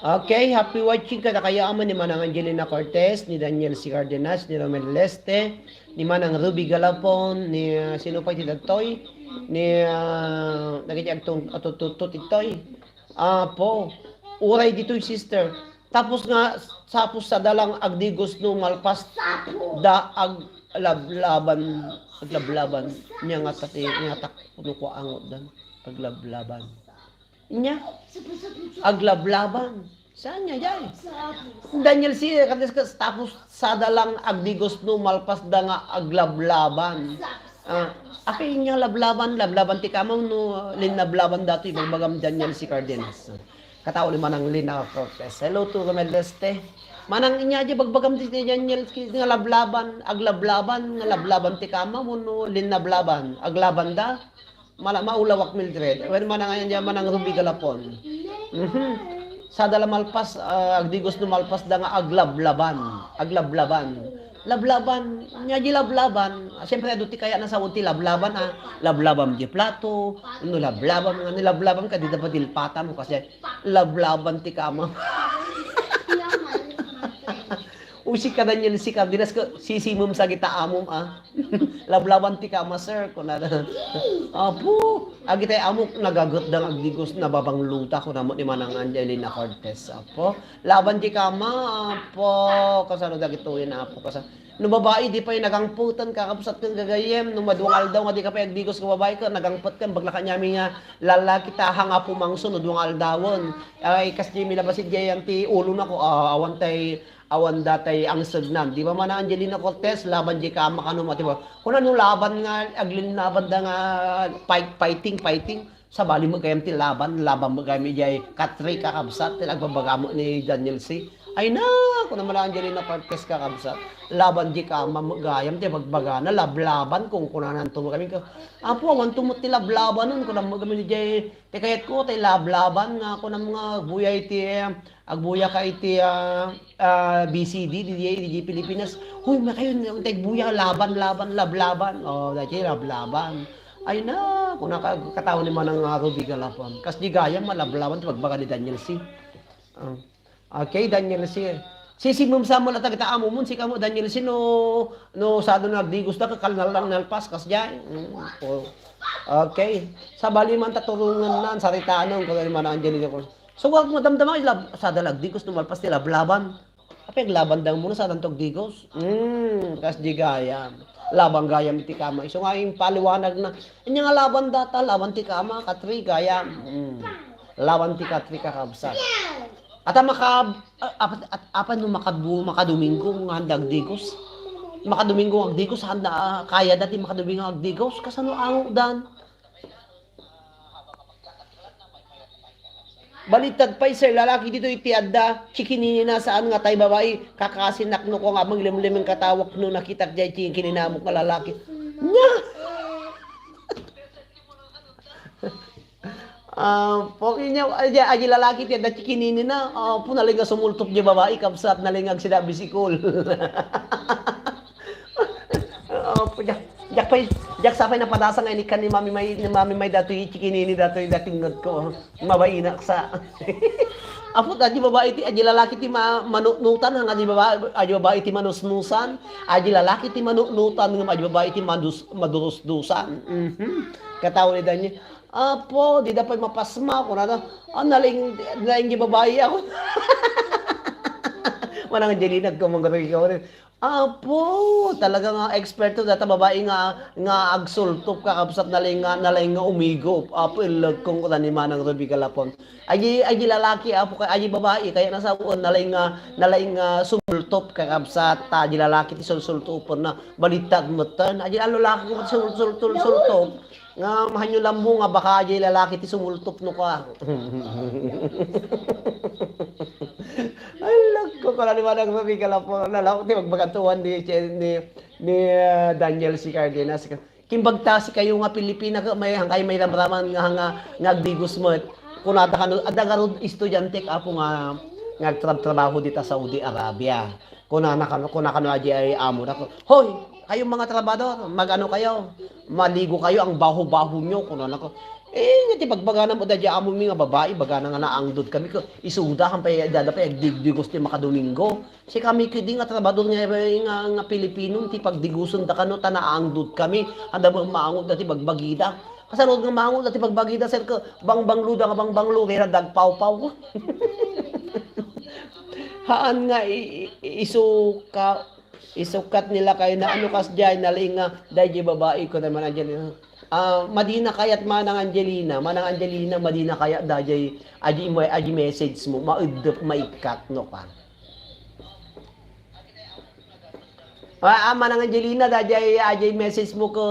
Okay, happy watching kadakayo amin ni Manang Angelina Cortez, ni Daniel C. Cardenas, ni Romel Leste, ni Manang Ruby Galapon, ni, ah, sino pay ti dagtoy? Ni, ah, dagiti agtut-, atututut itoy. Apo. Uray ditoy, sister. Tapos nga, sapos sada lang agdigos no malpas da aglablaban, aglablaban. Nia nga tati, nia tak, no ko angotdan. Aglablaban. Nia? Aglablaban. Saan nia, jay? Daniel C, katis ka, tapos sada lang agdigos no malpas da nga aglablaban. Ah, apay nia lablaban, lablaban ti kama wenno linnablaban datoy, ibagbagam Daniel C Cardenas. Katao ni Manang Lina Cortez. Hello to Romel Leste. Manang, inia jay ibagbagam ti Daniel C nga lablaban, aglablaban, nga lablaban ti kama wenno linnablaban. Aglabanda? Mala-, maulawak, Mildred. Wen manang, ayan, manang Ruby Galapon. Mhm. Sada la malpas, ah, agdigos no malpas da nga aglablaban. Aglablaban. Lablaban. Nia jay lablaban. Ah, siyempre, adu ti kayatna sao ti lablaban, ah. Lablaban jay plato. No lablaban, nga ni lablaban ka, di dapat dilpata mo kasi lablaban ti kama. Uy, sika, Daniel C Cardenas, ka, sisimum sa gita amom, ah. Lablaban ti kama, sir, kunada. Apo, agitay amok, nagaget da nga agdigos, nababangluta, kunam ni Manang Angelina Cortez, apo. Laban ti kama, apo, kasano dagitoyen, apo, kasa-, no babai, di pay nagangputan, kakabsat ken gagayem, no madua nga aldaw nga di ka pay agdigos nga babai, ken nagangpet ken, baglaka niami nga lalaki, ta hanga pumangso, no dua nga aldawen. Ay, kas di milabas iti ayan ti ulo na ko, ah, awan tay Awan datay angsegnan. Di ba, Mana Angelina Cortez, laban jay kama kano, mati ba? Kuna no laban nga, aglinnaban da nga fight, fighting, fighting. Sabali met gayam ti laban, laban met gayam ijay katri kakabsat, ti nagbabaga met ni Daniel C. Ay na, kuna Mana Angelina Cortez kakabsat. Laban jay kama met gayam, ti bagbagana, lablaban, kung kunananto met kami ka. Apo, awanto met ti lablabanon, kuna met kami ijay, ti kayatko, ti lablaban, nga kunam nga, buyay ti, Agbuya ka iti, ah, ah, B C D, di, di, di Pilipinas. Huy, makayon, tay agbuya, laban, laban, lablaban. Oh, dati lablaban. Ay na, kuna ka, katao ni Manang Ruby Galapon. Kas di gayam, malablaban, ti bagbaga ni Daniel C. Ah. Okay, Daniel C. Sisimum sa mo la tagita amumon, sika mo, Daniel C, no, no, sado na agdigos da, kakal na lang nalpas, kas jay. Mm, oh. Okay. Sabali man ta turungan nan, saritanon, kuna ni Manang Angelina Cortez. So, wag madamdama, lab-, sada la agdigos no malpas ti lablaban. Apay, aglabandang muna, sadanto agdigos. Mm, kas di gayam. Laban gayam iti kama. Isu nga impaliwanag na. Inya nga laban data, laban ti kama, katri gayam. Mm. Laban ti katri kakabsat. Ata maka-, a-, apa, at-, apa no makabu-, makadomingo nga handa agdigos? Makadomingo agdigos, handa, ah, kaya dati makadomingo agdigos? Kasano ango dan? Balittad pay, sir, lalaki ditoy iti adda, chikinini na, saan nga tay babai, kakasinak no ko nga manglimlimen katawak no nakitak jay chikinini mo nga lalaki. Nya! Ah, po, inya, ay, ay, lalaki ti adda chikinini na. Ah, po, nalay nga sumultop jay babai, kabsat, nalay nga agsida bisikol. Ah, po, Diak pay, diak sapay napadasa nga inikkan ni Mami May, ni Mami May datoy chikinini, datoy datingnget ko. Mabainaksa. Apo, adi babai ti, adi lalaki ti ma-, manutnutan, nga adi babai, adi babai ti manusnusan, adi lalaki ti manutnutan, nga adi babai ti madus-, madurusdusan. Mhm. Katao ni Daniel. Apo, di da pay mapasma, kunana. Ah, naling, naling di babai ako. Manang Angelina, kumang gabi ko. Apo, talaga nga eksperto data babai nga, nga agsultop, kakabsat, nalay nga, nalay nga umigop. Apo, ilagkong ko ni Manang Ruby Galapon. Agi, agi lalaki, apo, kay agi babai, kaya nasa, nalay nga, nalay nga sumultop, kakabsat, ta agi lalaki ti sulsultopon na, balittad metten. Agi lalaki ko sul-, sul-, sul-, sultop. Nga, mahanyo lammo nga baka jay lalaki ti sumultop no ka. Ay, lagko, kala ni Manang Ruby Galapon. Lalaw, ti magbagantuan ni, ni, ni, ah, Daniel C Cardenas. Kimbagtasi kayo nga Pilipina, ka, may, hangkay may ramraman nga, nga, nga agdigos met. Kunada kano, adda garud estudiante, apo, nga, nga agtrab-trabaho dita Saudi Arabia. Kunana kano, kuna kano adi ay amo na, "Hoy, kayong mga trabador, mag-ano kayo? Maligo kayo, ang baho-baho nyo," kunana ko. Eh, nga ti pagbagana mo, dadi amo mi nga babai, bagana nga naangdod kami, ko, isuda, kan pay, dada pay, agdigdigos ti makadomingo. Si kami, kidi nga trabador nga, nga, nga Pilipino, ti pagdigoson da kano, ta naangdod kami, handa mo maangot da ti bagbagida. Kasano nga maangot da ti bagbagida, sir, ko, bangbanglo da nga bangbanglo, kaya dagpawpaw ko. Haan nga i-, i-, isuka-, isukat ni lakayna, ano kasdiay, nalaing nga, daydiay babai ko naman, Angelina. Ah, madina kayat, Manang Angelina, Manang Angelina, madina kayat, daydiay, adi mo, adi message mo, maiddep, maikkat, no, pa. Ah, ah, Manang Angelina, daydiay, adiay message mo ko,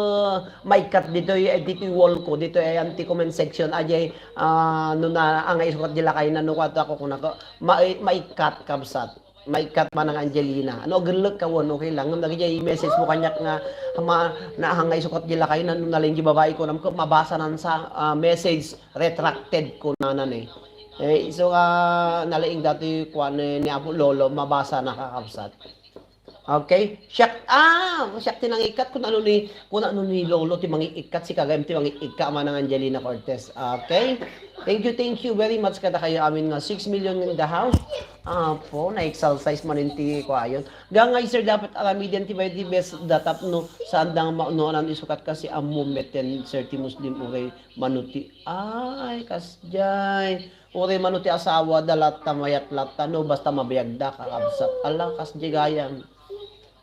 maikkat ditoy, eh, ditoy wall ko, ditoy, eh, anti comment section, adiay, ah, no na, angay isukat di lakayna, no, kuato ako, kunako, ma-, maikkat, kabsat. Maikkat, Manang Angelina. Ano, agellek ka wen, okay lang. Ngem dagiti i-message mo kaniak nga, ma-, naahang nga isukat di lakayna, no nalaing di babai ko, nam-, ko, mabasa nan sa, ah, message retracted ko nanan eh. Eh, isu nga nalaing dati kuan ni, ni Apo Lolo, mabasa na, kakabsat. Okay? Siak, ah, siak ti nangikkat kun ano ni, kun ano ni Lolo ti mangikkat, si kagayam ti mangikkat, Manang Angelina Cortez. Okay? Thank you, thank you very much kadakayo amin nga six million in the house. Apo, na-exercise man ti kuayon. Gangay, sir, dapat aramiden ti bay di best datap no saan da nga maunaan isukat kasi ammo meten, sir, ti Muslim uray manuti. Ay, kasdiay. Uray manuti asawa da latta, mayat latta, no, basta mabiagda, kakabsat. Ala, kasdiay gayam.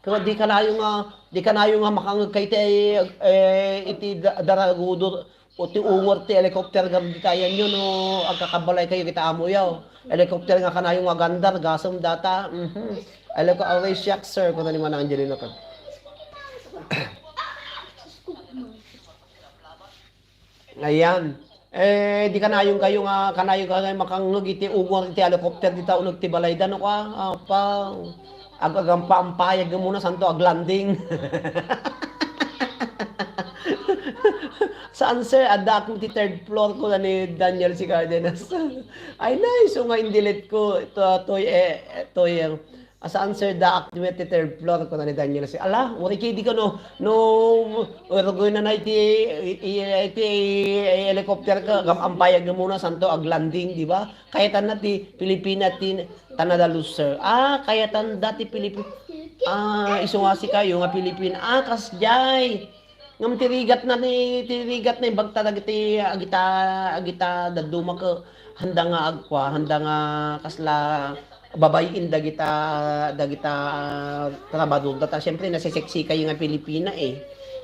Kaya di kanayo nga, di kanayo nga makangeg kay ti, eh, iti da-, daragudo, o ti ungor ti helicopter gam ditayan yo, no, agkakabalay kayo kita amo yaw. Helicopter nga kanayo nga gandar, gasem data. Mhm. Helico-, always shock, sir, kuna ni Manang Angelina ko. Ayan. Eh, di kanayon kayo nga, kanayon kayo nga makangeg iti ungor iti helicopter dita uneg ti balayda, no, kwa? Apa, ag-, agampampayag muna, santo aglanding. Saan, sir? Adda ako ti third floor ko na ni Daniel si Cardenas. Ay, nice. So nga, indilit ko. Ito, toy, eh, toy, eh, Asaan, sir, daak ti met ti third floor? Kuna ni Daniel. Si, ala, uray kay di ka, no, no, urugoy na na iti, i-, i-, iti helicopter ka, gam-, ampayag nga muna, santo, aglanding, di ba? Kayatan na ti Pilipina, ti, ta nadalus, sir. Ah, kayatan da ti Pilipin-, ah, isu nga si kayo nga Pilipin. Ah, kasjay. Ngem ti rigat na ni, ti rigat na imbagta dagiti agita, agita dadduma ket handa nga agkua, handa nga kasla babayin dagita, dagita trabador da. Ta siyempre, naseseksi kayo nga Pilipina, eh.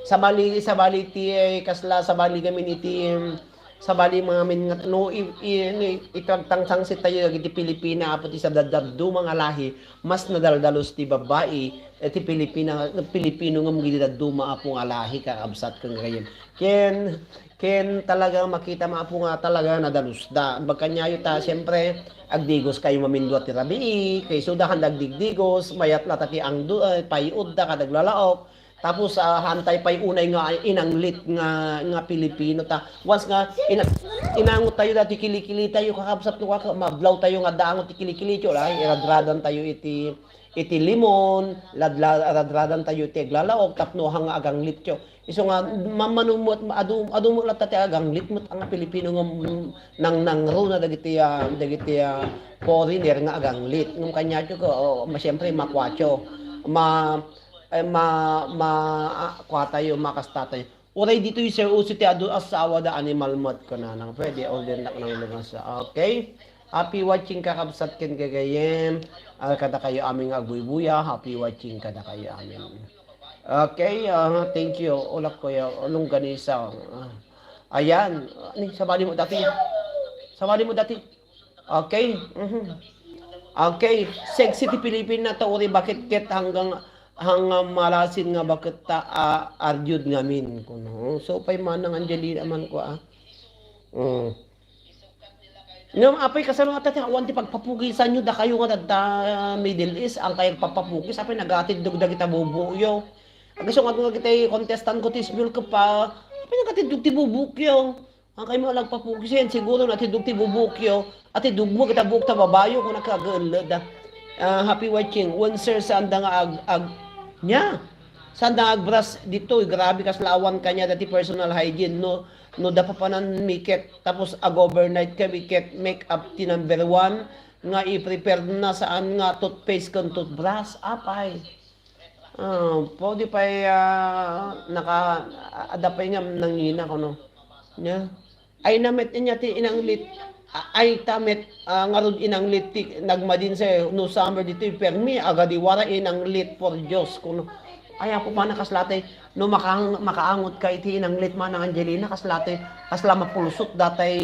Sabali, sabali ti, eh, kasla, sabali gamin iti, em, sabali mga min-, nga, no, i-, i-, ni-, itagtangsangsit tayo dagiti Pilipina, apo ti sa dadduma nga lahi, mas nadaldalus ti babai, eh, ti Pilipina, Pilipino ngem gidi dadduma, apo nga lahi, kakabsat ken gayem. Ken, ken talaga makita mo, apo nga talaga nadalusda. Bagkanyayo ta, siyempre, agdigos kayo mamindua ti rabii, kay sudahan dagdigdigos, mayat lata ti angdo, eh, payudda, kadag lalaok. Tapos, ah, hantay pay unay nga inanglit nga, nga Pilipino ta. Once nga ina-, inangot tayo dati kilikili tayo, kakabsat no kaka-, mablaw tayo nga daangot ti kilikili tayo, ay, iradradan tayo iti, iti limon, ladla-, radradan tayo iti aglalaok, tapno hanga aganglit tayo. Isu nga, mamano mo, adu, adu mo latta ti aganglit mo, nga Pilipino nga, mm, nang, nangruna dagiti, ah, dagiti, ah, foreigner nga aganglit. Ngem kanya tayo ko, oh, ma-, siyempre, makwatyo. Ma-, eh, ma-, ma-, ah, kua tayo, makasta tayo. Uray ditoy, sir, uso ti adu asawa da animal mat kunana. Pwede, order na ng lunas. Okay? Happy watching, kakabsat ken gagayem. Ah, kada kayo aming agbuybuya, happy watching kada kayo amin. Okay, ah, thank you. Ulak ko ya, longganisa. Ah, ayan. Ni, sabali mo dati. Sabali mo dati. Okay? Mhm. Okay. Sexy ti Pilipina ta uri bakit ket hanggang, hanggang malasin nga bakit ta, ah, argued ngamin kuno. So, pay manang Angelina man ko, ah. Mm. Ngem apay kasano ata ti awan ti pagpapukisan yo, dakayo nga dadda Middle East, ang kayag papapukis, apay nagatiddog dagita bubuyo. Agiso nga dagiti contestant ko ti Smule Cup pa, apay nagatiddog ti bubukyo. Ang kay mo nagpapukis yan, siguro natiddog ti bubukyo, atiddog mo kita buok ta babayo, kung nakagelled. Ah, happy watching. Wen, sir, saan da nga ag-, ag-, nya? Saan da nga agbras dito? Grabe, kaslawan kanya dati personal hygiene, no? No, da papanan miket, tapos ag-overnight ka, miket, make up ti number one, nga i-prepare na saan nga toothpaste ken toothbrush, apay. Ah, pwede pay, ah, naka, a-, adda pay nga nangina kuno. Nya? Ay, namet niya ti inanglit. A-, ay, ta met, ah, ngarud inanglit ti nagmadin sa no summer ditoy, permi, agadiwara inanglit, por Dios, kuno. Ay, Apo, mana kasla tay, no maka-, makaangot ka iti inanglit, Manang Angelina, kasla tay, kasla mapulsot datay,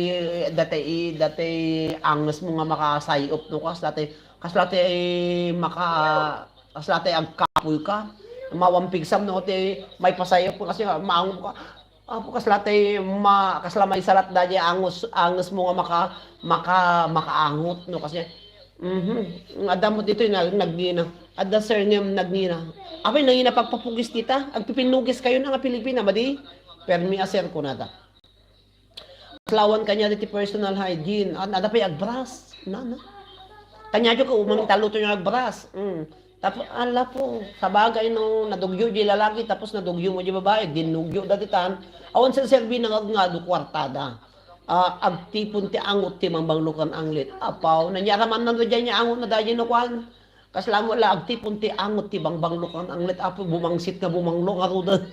datay, datay angesmo nga makasay-op, no, kasla tay, kasla tay maka-, kasla tay agkapoy ka, mawan pigsam, no, ti maipasay-op ka, kasi maangot ka. Apo, kasla tay ma-, kasla maisalat daydiay angus-, angesmo nga maka-, maka-, makaangot, no? Kasi, mhm, adda met ditoy na-, nagngina. Adda sir nga nagngina. Apay, nangina pagpapukis dita? Agpipinnukis kayo na nga Pilipina, madi? Permi a sir, kunada. Lawan kanya ti personal hygiene. An-, adda pay agbras. Na, na. Kanya jo ko, umang taluto yung agbras. Mm. Tapos, ala po, sabagay no, nadugyo di lalaki, tapos nadugyo mo di babae, dinugyo dati tan. Awan sa serbi na nga, nga do kwartada. Ah, agtipon ti angot ti mangbanglokan anglit. Apaw, nanyaraman na dyan yung angot na dyan no kwan. Kasla mo la agtipon ti angot ti bangbanglokan anglit, Apo, bumangsit nga bumanglo nga rudan.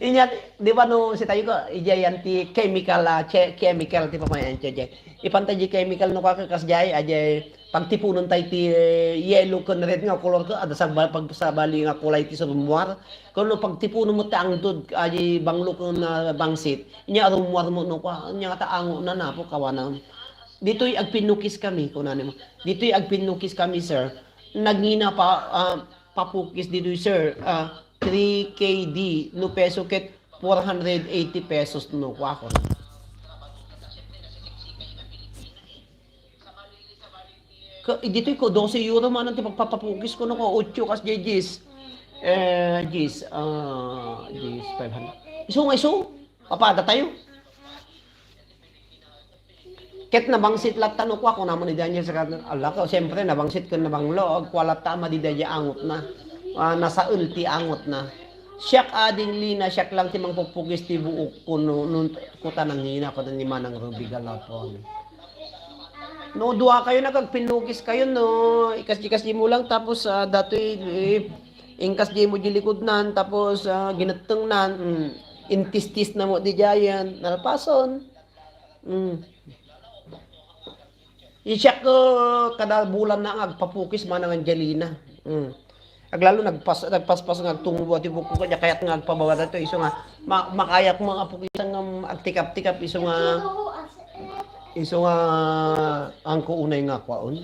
Inya, di ba no, si tayo ko, ija yan ti chemical, ah, che-, chemical ti pamayan ti jay. Ipanta di chemical no kaka kas jay, ajay, pagtipunon tayo ti, eh, yellow ken red nga kolor ka, ada sa ba-, pag-, sa bali nga kulay ti sa rumwar. Kuno pagtipunon mo ti angtod, ajay banglo ken, ah, bangsit, inya rumwar mo no ka, inya ta ango na napo kawana. Ditoy agpinnukis kami, kunana mo. Ditoy agpinnukis kami, sir. Nagngina pa, ah, papukis ditoy, sir. Ah, three K D, no peso ket four hundred eighty pesos no, kuakon. Ka, ditoy ko, dose euro man ang ti pagpapapukis ko, no, ko, ocho kas diyes. Eh, diyes, ah, diyes, five hundred. Isu nga isu, papada tayo. Ket nabangsit latta no kua, kunamon ni Daniel sa katan, ala ka, siyempre, nabangsit ken nabanglo, agkua latta a madi daydiay angotna. Ah, nasael ti angotna. Siak ading Lina, siak lang ti mangpupukis ti buok ko no, no, kuta nangina, kuta ni Manang Ruby Galapon. No, dua kayo, nagagpinnukis kayo, no, ikas-ikas di mo lang, tapos, ah, datoy, eh, inkas di mo di likudnan, tapos, ah, ginettengnan, mm, intistis na mo di jayan, nalpason. Mm. Siak, uh, kada bulan na nga agpapukis, Manang Angelina. Mm. Aglalo nagpas-, nagpaspas nga agtungbo ti buko kanya kayat nga agpababa daytoy isu nga ma-, makayat mo nga pukisan nga agtikap-tikap isu nga, isu nga angko unay nga kwaon.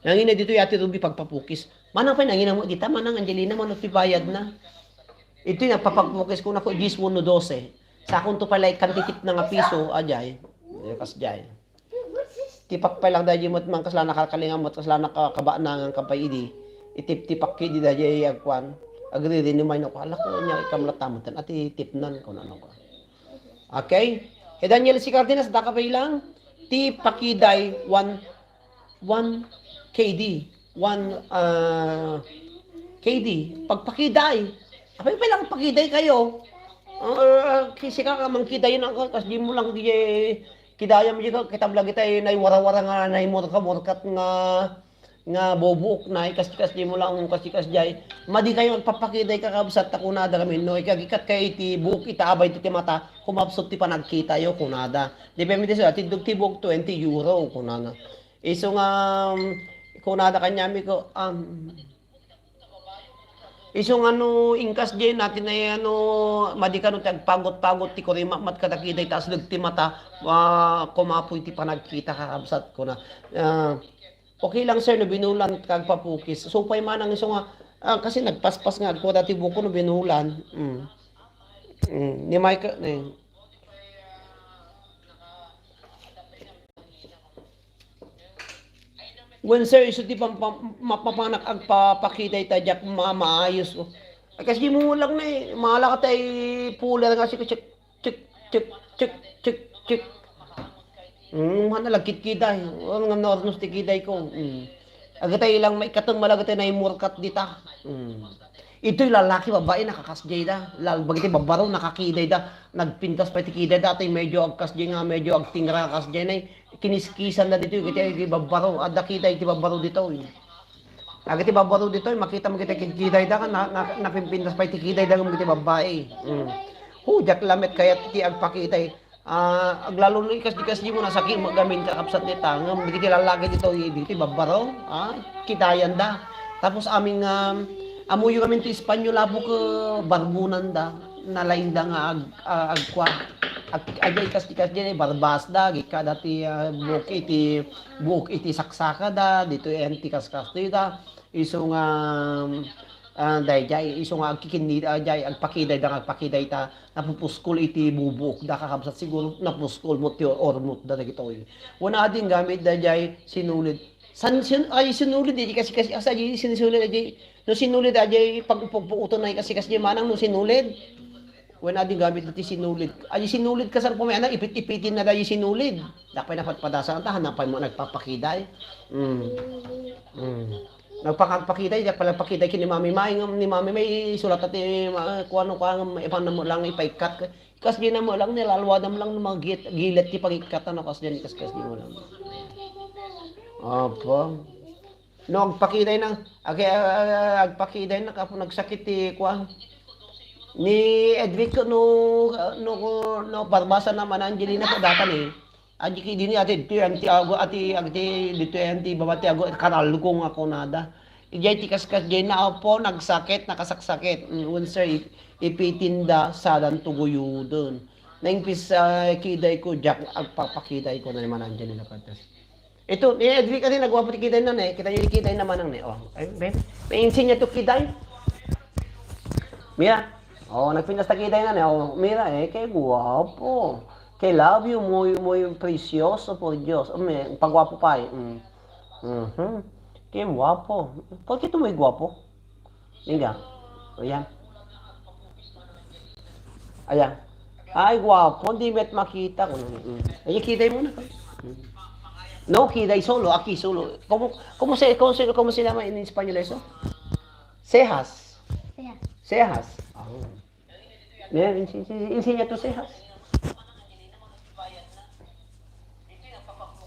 Nangina ditoy Ate Ruby pagpapukis. Manang pay nangina mo dita, Manang Angelina, mano ti bayad na? Itoy nagpapagpukis ko na ko, diyes uno, dose. Sakon to pala ikantitip na nga piso, ajay. Kas jay. Tipak pay lang daydi met man kasla nakalkalingan met kasla nakakabana nga kapay idi. Itiptipak idi daydi agkuan. Agririnumay no ko, ala ko, nya ikam la tamutan. Ati tipnan ko na no ko. Okay? He Daniel C. Cardenas, daka pay lang. Ti pakiday, one, one K D. One, ah, K D. Pagpakiday. Apay pay lang pakiday kayo. Ah, kasi ka, ka mangkiday na ka, kas di mo lang di, kidayam di ka, kitam lagi tayo na wara-wara nga, na murka-, murkat nga, nga bubuok na, ikas-ikas di mo lang, kas-ikas jay. Madi kayo, agpapakiday ka, kabsat ta kunada kami, no, ikagikat kayo iti buok, ita abay ti mata, kumapsot ti panagkita yo, kunada. Di ba, mi di sa, ti dug ti buok, twenty euro, kunana. Isu nga, um, kunada kanyami ko, um, isu nga no, inkas jay natin ay ano, madi ka no, ti agpagot-pagot ti kurima, mat kadakita, ita asdeg ti mata, ah, kumapoy ti panagkita, kakabsat ko na. Ah, okay lang, sir, no binulan kag papukis. So, pay manang isu nga, ah, kasi nagpaspas nga agko dati buko no binulan. Mm. Mm. Ni Michael, eh. Wen, sir, isu ti pam-, pam-, mapapanak agpapakita ita diak ma-, maayos, oh. Ay, kas di mo lang na, eh. Maala ka tay puler nga si check, check, check, check, check, check. Hmm, mana lagkit kiday. Oh, nga nornos ti kiday ko. Hmm. Agatay lang maikateng malagatay na imurkat dita. Hmm. Ito'y lalaki, babae, nakakasjay da. Lal-, bagiti babbaro, nakakiday da. Nagpintas pa iti kiday da. Ato'y medyo agkasjay nga, medyo agtingra kasjay na. Kiniskisan na dito'y, iti, iti babbaro. Adda kiday iti babbaro dito'y. Agiti babbaro dito'y, makita mo kita kiday da, na, na, napimpintas pa iti kiday da, ngem iti babae. Mm. Hu, diak lamet kayat ti agpakitay. Ah, aglalo no ikas-, ikas di mo nasakit mo gamin kakabsat ni ta, ngem dagiti lallaki ditoy, ditoy babbaro, ah, kitayan da. Tapos amin nga, amuyo gamin ti Espanyol, apo ke barbunan da, nalaing da nga ag-, ah, agkua, ag-, adda ikas-, ikas di barbas da, agikka da ti, ah, buok iti, buok iti saksaka da, ditoy enti kaskas da. Isu nga, ah, daydiay, isu nga agkikinni-, ah, daydiay, agpakiday da nga agpakiday ta napupuskol iti bubuok da, kakabsat, siguro napuskol mo ti ormot da dagitoy. Wen ading gamit daydiay sinulid. San, sin-, ay, sinulid, di kasi, kasi, asa, di sinulid, di, no sinulid, di, pag, pagpuuton na kasi, kasi, manang no sinulid. Wen ading gamit ti sinulid. Ay, sinulid ka, saan pumay, anak, ipit-ipitin na da yung sinulid. Dapay napatpadasan ta, hanapay mo nagpapakiday. Mm. Mm. Nagpakapakita, diak pala pakita ken ni Mami May, ngem ni Mami May, isulat ti ma-, kuano, kuan, ipan na mo lang, ipaikkat. Kas di na mo lang, nilalwada mo lang, no, magit-, gilet ti pagikkat, ano, kas di, kas, kas di mo lang. Apo. No, agpakiday na, ag-, ah, agpakiday na, kapo nagsakit ti, kuan. Ni Edric, no, no, no, barbasa naman, Angelina, ko datan eh. Adi ki dini ati, ditoy anti ago, ati, agti, ditoy anti baba ti ago, karalgong ako nada. Ijay ti kaskas, jay na apo, nagsakit, nakasaksakit. Mm, wen sir, i-, ipitinda, sadan to guyuden. Naimpis, ah, kiday ko, diak agpapakiday ko na naman ang Angelina Cortez. Ito, ni Edric kasi nagwapo ti kiday na, eh. Kita niyo, kiday naman ang, eh. Oh, ay, ben, may insinya to kiday. Mira. Oh, nagpintas ta kiday na, eh. Oh, mira, eh, kay guwapo. Kay love you, muy, muy precioso, por Dios. Um, eh, pagwapo pa, eh. Mm. Mhm. Kay guwapo. Por qué tú muy guwapo? Inga. Ayan. Ayan. Ay, guwapo. Hindi met makita ko. Mm. Ay, kiday mo na. Mm. No, kiday solo. Aki solo. ¿Cómo, cómo se, cómo se, cómo se llama en español eso? Cejas. Cejas. Cejas. Oh. Ayan, insi-, insi-, insinya to cejas.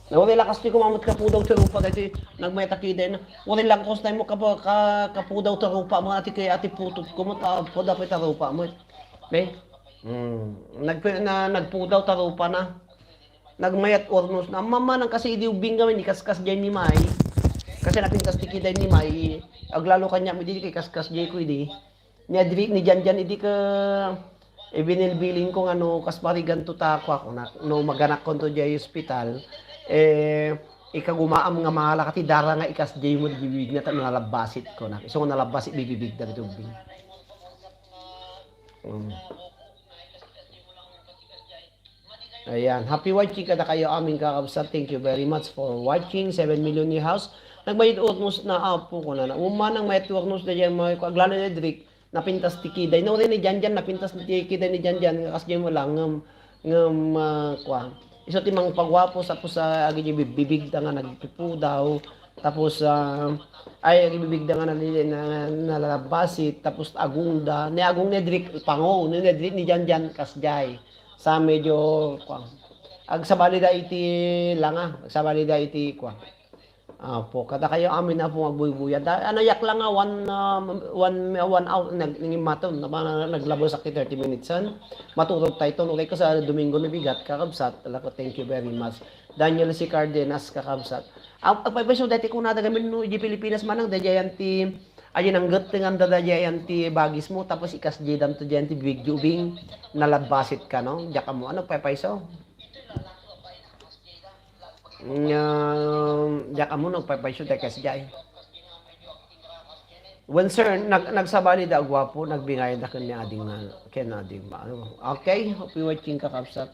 Uray lakas ti kumamot kapudaw ti rupa, daytoy nagmayat a kiday na. Uray lakas tayo mo kapa-, ka-, kapudaw ti rupa mo, ati kay ati putotko mo, ta-, pudaw ti rupa mo. Be? Hmm. Nagp-, na, nagpudaw ti rupa na. Nagmayat urnos na. Mama, nang kasi idi ubing kami, ni kaskas jay ni May. Kasi napintas ti kiday ni May. Aglalo kanya, mo di kay kaskas jay ko idi. Ni Adri, ni Janjan, idi ka, ibinilbiling ko nga no, kas barigan to ta, kua ko na, no, maganak ko to jay hospital, eh, ikagumaam nga mala ka ti dara nga ikas jay mo, bibig na, ta nalabbasit ko na. Isu nga nalabbasit, bibibig da, bitubing. Mm. Ayan. Happy watching kadakayo amin, kakabsat. Thank you very much for watching. Seven million ni house. Nagmayat urnos na, apo ko na. Umanang mayat urnos na dyan, mga ko. Aglalo ni Edric, napintas ti kiday. No, ni Janjan, napintas ti kiday ni Janjan. Nga kas dyan mo lang, ngem, ngem, ah, kwa. Isu ti mangpagwapo, sa pusa, agi di bibibig ta nga nagpipudaw. Tapos, ah, ay, agi bibig da nga nali-, na, nalalabasit. Tapos, agungda. Ni agung ni Edric, pango. Ni Edric, ni Janjan, kas jay. Sa medyo, kwa, agsabali da iti langa, agsabali da iti, kwa. Apo, kadakayo amin, apo, nga agbuybuyan. Da, ano, yak lang nga, one, ah, one, one hour, nag-, nangin maton, na, na, naglabos ak ti thirty minutes, han? Maturog tayo, tunugay ko sa Domingo na bigat, kakabsat, ala ko, thank you very much. Daniel C. Cardenas, kakabsat. Ag-, agpaypayso, dati ko nada gamin, no, di Pilipinas manang, da, jayan ti, ayan ang gatengan, da, da, jayan ti bagis mo, tapos ikas di dam to, jayan ti video bing, nalabbasit ka, no? Diak mo, ano, agpaypayso? Nga, diak mo, no, agpaypayso, da, kas, jay. Wen, sir, nag-, nagsabali da agwapo, nagbingay da ken ni ading nga, ken ading ma-, ano. Okay, happy watching, kakabsat.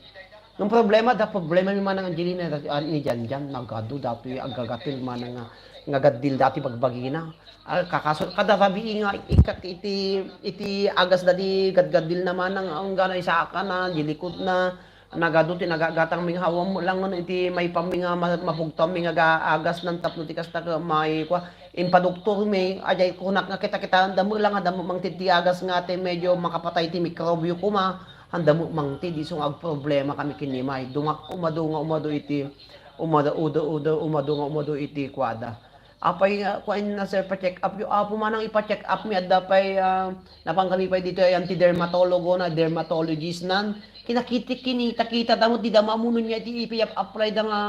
Ang problema, da problema mi manang Angelina, da, ah, ni Janjan, nagadu, datoy, agagatil manang nga, nga gaddil dati bagbagina. Ah, kakaso-, kada rabii nga, ikat iti, iti agas da di gadgadil na manang, ang ganay saka na, di likod na, Nagadu ti nagagatang mi nga hawam lang iti maipam mi nga ma-, mapugtaw mi nga ga-, agas nan tapno ti kasta ket may kua, impadoktor mi, ajay kunak nga kita-kitaan da met lang a da met mangted ti agas nga ti medyo makapatay ti mikrobyo koma, han da met mangted isu nga agproblema kami ken ni May. Dumak umadu nga umadu iti, umadu, udu, udu, umadu nga umadu iti kuada. Apay, ah, kuan na, sir, pa-check up yo. Apo manang ipa-check up mi, adda pay, ah, napan kami pay ditoy anti-dermatologo na, dermatologist nan. Kinakiti-, kinita-kita damo, dida maamuno niya iti ipiyap-apply da nga,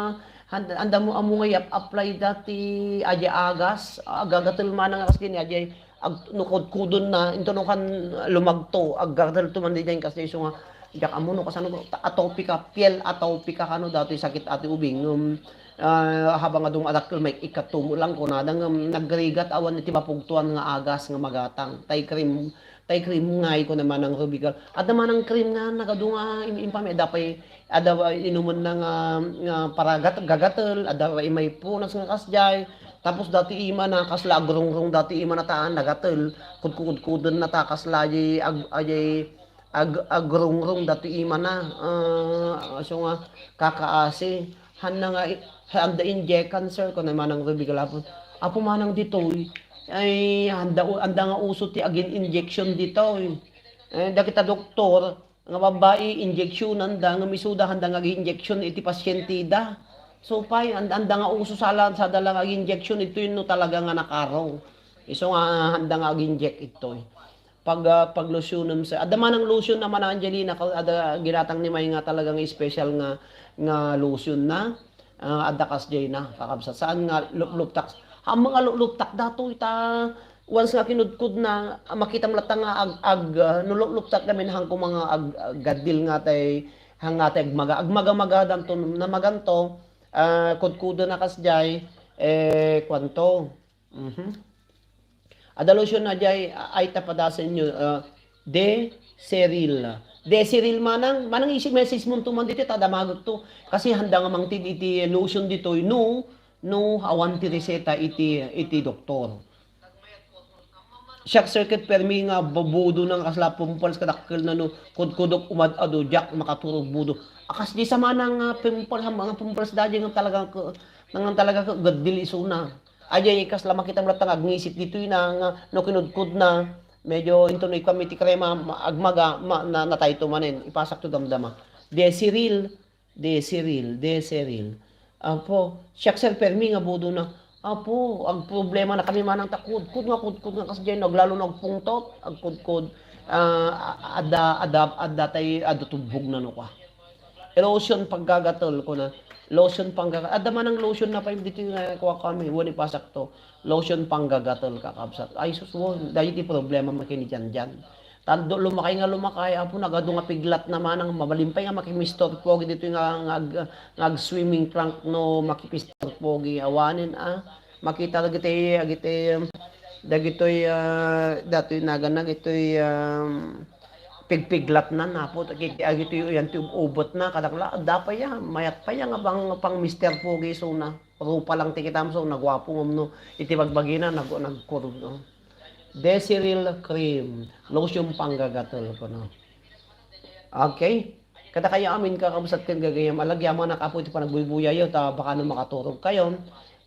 han-, anda mo amo nga iyap-apply da ti adia agas, agagatel manang agas kini, adia ag-, no kudkudon na, into no kan lumagto, aggatel to man diay kas isu nga, diak ammo no kasano, ta-, atopika, piel atopika kano datoy sakit ati ubing, ngem, ah, habang adung adakkel may ikatumo lang kunada, ngem nagrigat awan iti mapugtuan nga agas nga magatang. Tay cream, tay cream ngay kuna manang Rubigal. Adda manang cream nga nagadu nga im-, impami, adda pay, adda inumenna nga, nga para gat-, gagatel, adda imay punas nga kasdiay, tapos dati ima na kasla agrugrung dati ima na taan nagatel, kudkudkuden na ta kasla aji ag-, aji ag-, agrugrung dati ima na, ah, so nga kakaasi. Hanna nga i-, handa inject cancer ko na manang Ruby galapon. Apo manang ditoy, ay handa, handa nga uso ti agin injection ditoy. Eh, dagita doktor, nga babbai, injectionan da, nga misuda handa nga agi-injection iti pasyente da. So, pay, and-, anda nga uso sala, sada lang agi-injection, itoy no talaga nga nakaro. Isu nga handa nga agi-inject itoy. Pag, ah, pag lotionem sa, adda manang lotion naman, Angelina, ka-, adda ginatang ni May nga talagang special nga, nga lotion na. Ah, adda kasdiay na, kakabsat. Saan nga lupluptak? Ammom nga lupluptak datoy ta once nga kinudkod na, ah, makitam latta nga ag-, ag-, ah, no lupluptak namin hangko mga ag-, ag-, gaddil nga tay, hang nga tay agmaga. Agmaga-magadanto, namaganto, ah, kudkoden na kasdiay, eh, kuanto. Mhm. Adda lotion na diay, a-, ay tapadasen yo, ah, Deseril. Deseril manang, manang isi-message mo to man ditoy, ta damagek to. Kasi handa nga mangted iti lotion ditoy, no, no, awan ti reseta iti, iti doktor. Siak, sir, ket permi nga bubudo nang kasla pimples kadakkel na no, kudkudok umad-ado, diak makaturog budo. Akas di sama nang, ah, pimples, ang mga pimples dadi nga talaga ke-, nang talaga ke-, gaddil isuna. Ajay, kasla makitam latta nga agngisi ditoy na nga no kinudkod na, medyo into no ikam iti krema, ma-, agmaga, ma-, na-, natayto manen, ipasak to damdama. Deseril, Deseril, Deseril. Apo, siak, sir, permi nga budo na. Apo, agproblema na kami manang ta kudkod nga, kudkod nga kasdiay, aglalo no agpungtot, agkudkod, ah, a-, adda, adda, adda tay, adda tubbog na no ka. Lotion panggagatel, kuna. Lotion panggaga-, adda manang lotion na pay ditoy nga kuan kami, wen ipasak to. Lotion panggagatel, kakabsat. Ay, sus, wo, daytoy ti problema makin ni Janjan. Tando, lumakay nga lumakay, apo, nagadu nga piglat na manang, mabalin pay nga maki-Mister Pogi ditoy nga, nga ag-, nga ag-swimming trunk no maki-Mister Pogi, awanen, ah. Makita dagiti, dagiti, dagitoy, ah, datoy nagan dagitoy, um, pigpiglat na, napo, dagiti, dagitoy, yan, ti ub-, ubot na, kadakla, adda pay ya, mayat pay ya nga pang, pang Mister Pogi, so na, rupa lang ti kitam, so, naguapo, ngem no, iti bagbagina, nag-, nagkurog, no. Deseril cream, lotion panggagatel, kuno. Okay? Kadakayo amin, kakabsat ken gagayem, alagyamanak, Apo, iti panagbuybuyayo, ta baka no makaturog kayo.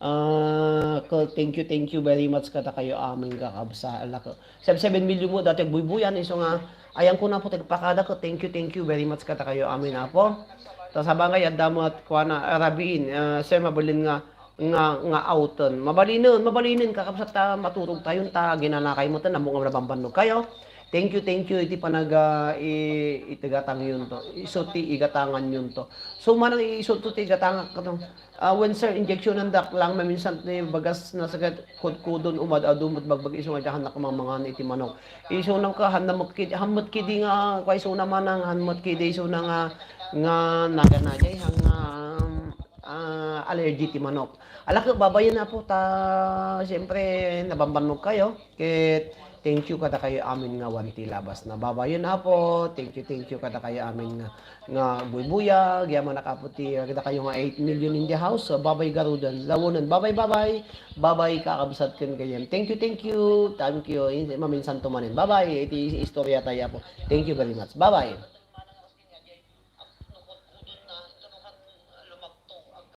Ah, ko-, thank you, thank you very much kadakayo amin, kakabsat. Ala ko, seven, seven million mo dati agbuybuyan, isu nga, ayan ko na po, tagpakada ko, thank you, thank you very much kadakayo amin, Apo. Ta sabangay, adda met, kuana, ah, rabiin, ah, sir, mabalin nga, nga, nga awten. Mabalinen, mabalinen, kakabsat, ta maturog tayon, ta ginanakay mo, ta namo nga nabambannog kayo. Thank you, thank you, iti panag-, ah, i-, itigatang yun to. Isu ti igatangan yun to. So, manang isu to ti igatangak to. Ah, wen, sir, injectionan dak lang, maminsan ti bagas na sagat kudkudon, umad-adu, met bagbag isu nga diak nak mamangan iti manok. Isu na ka, han na met kid-, han met kidi nga, kwa isu na manang, han met kidi isu na nga, nga naganajay, han nga, ah, allergy ti manok. Ala, ket babayen, Apo, ta, siyempre, nabambannog kayo. Ket, thank you kadakayo amin nga awan ti labas na. Babayen, Apo. Thank you, thank you kadakayo amin nga, nga buybuyag. Yamanak, Apo, ti, kadakayo nga eight million in the house. So, babay garuden. Lawonen. Babay, babay. Babay, kakabsat ken gayem. Thank you, thank you. Thank you. In-, maminsan to manen. Babay. Iti istorya tayo, Apo. Thank you very much. Babay.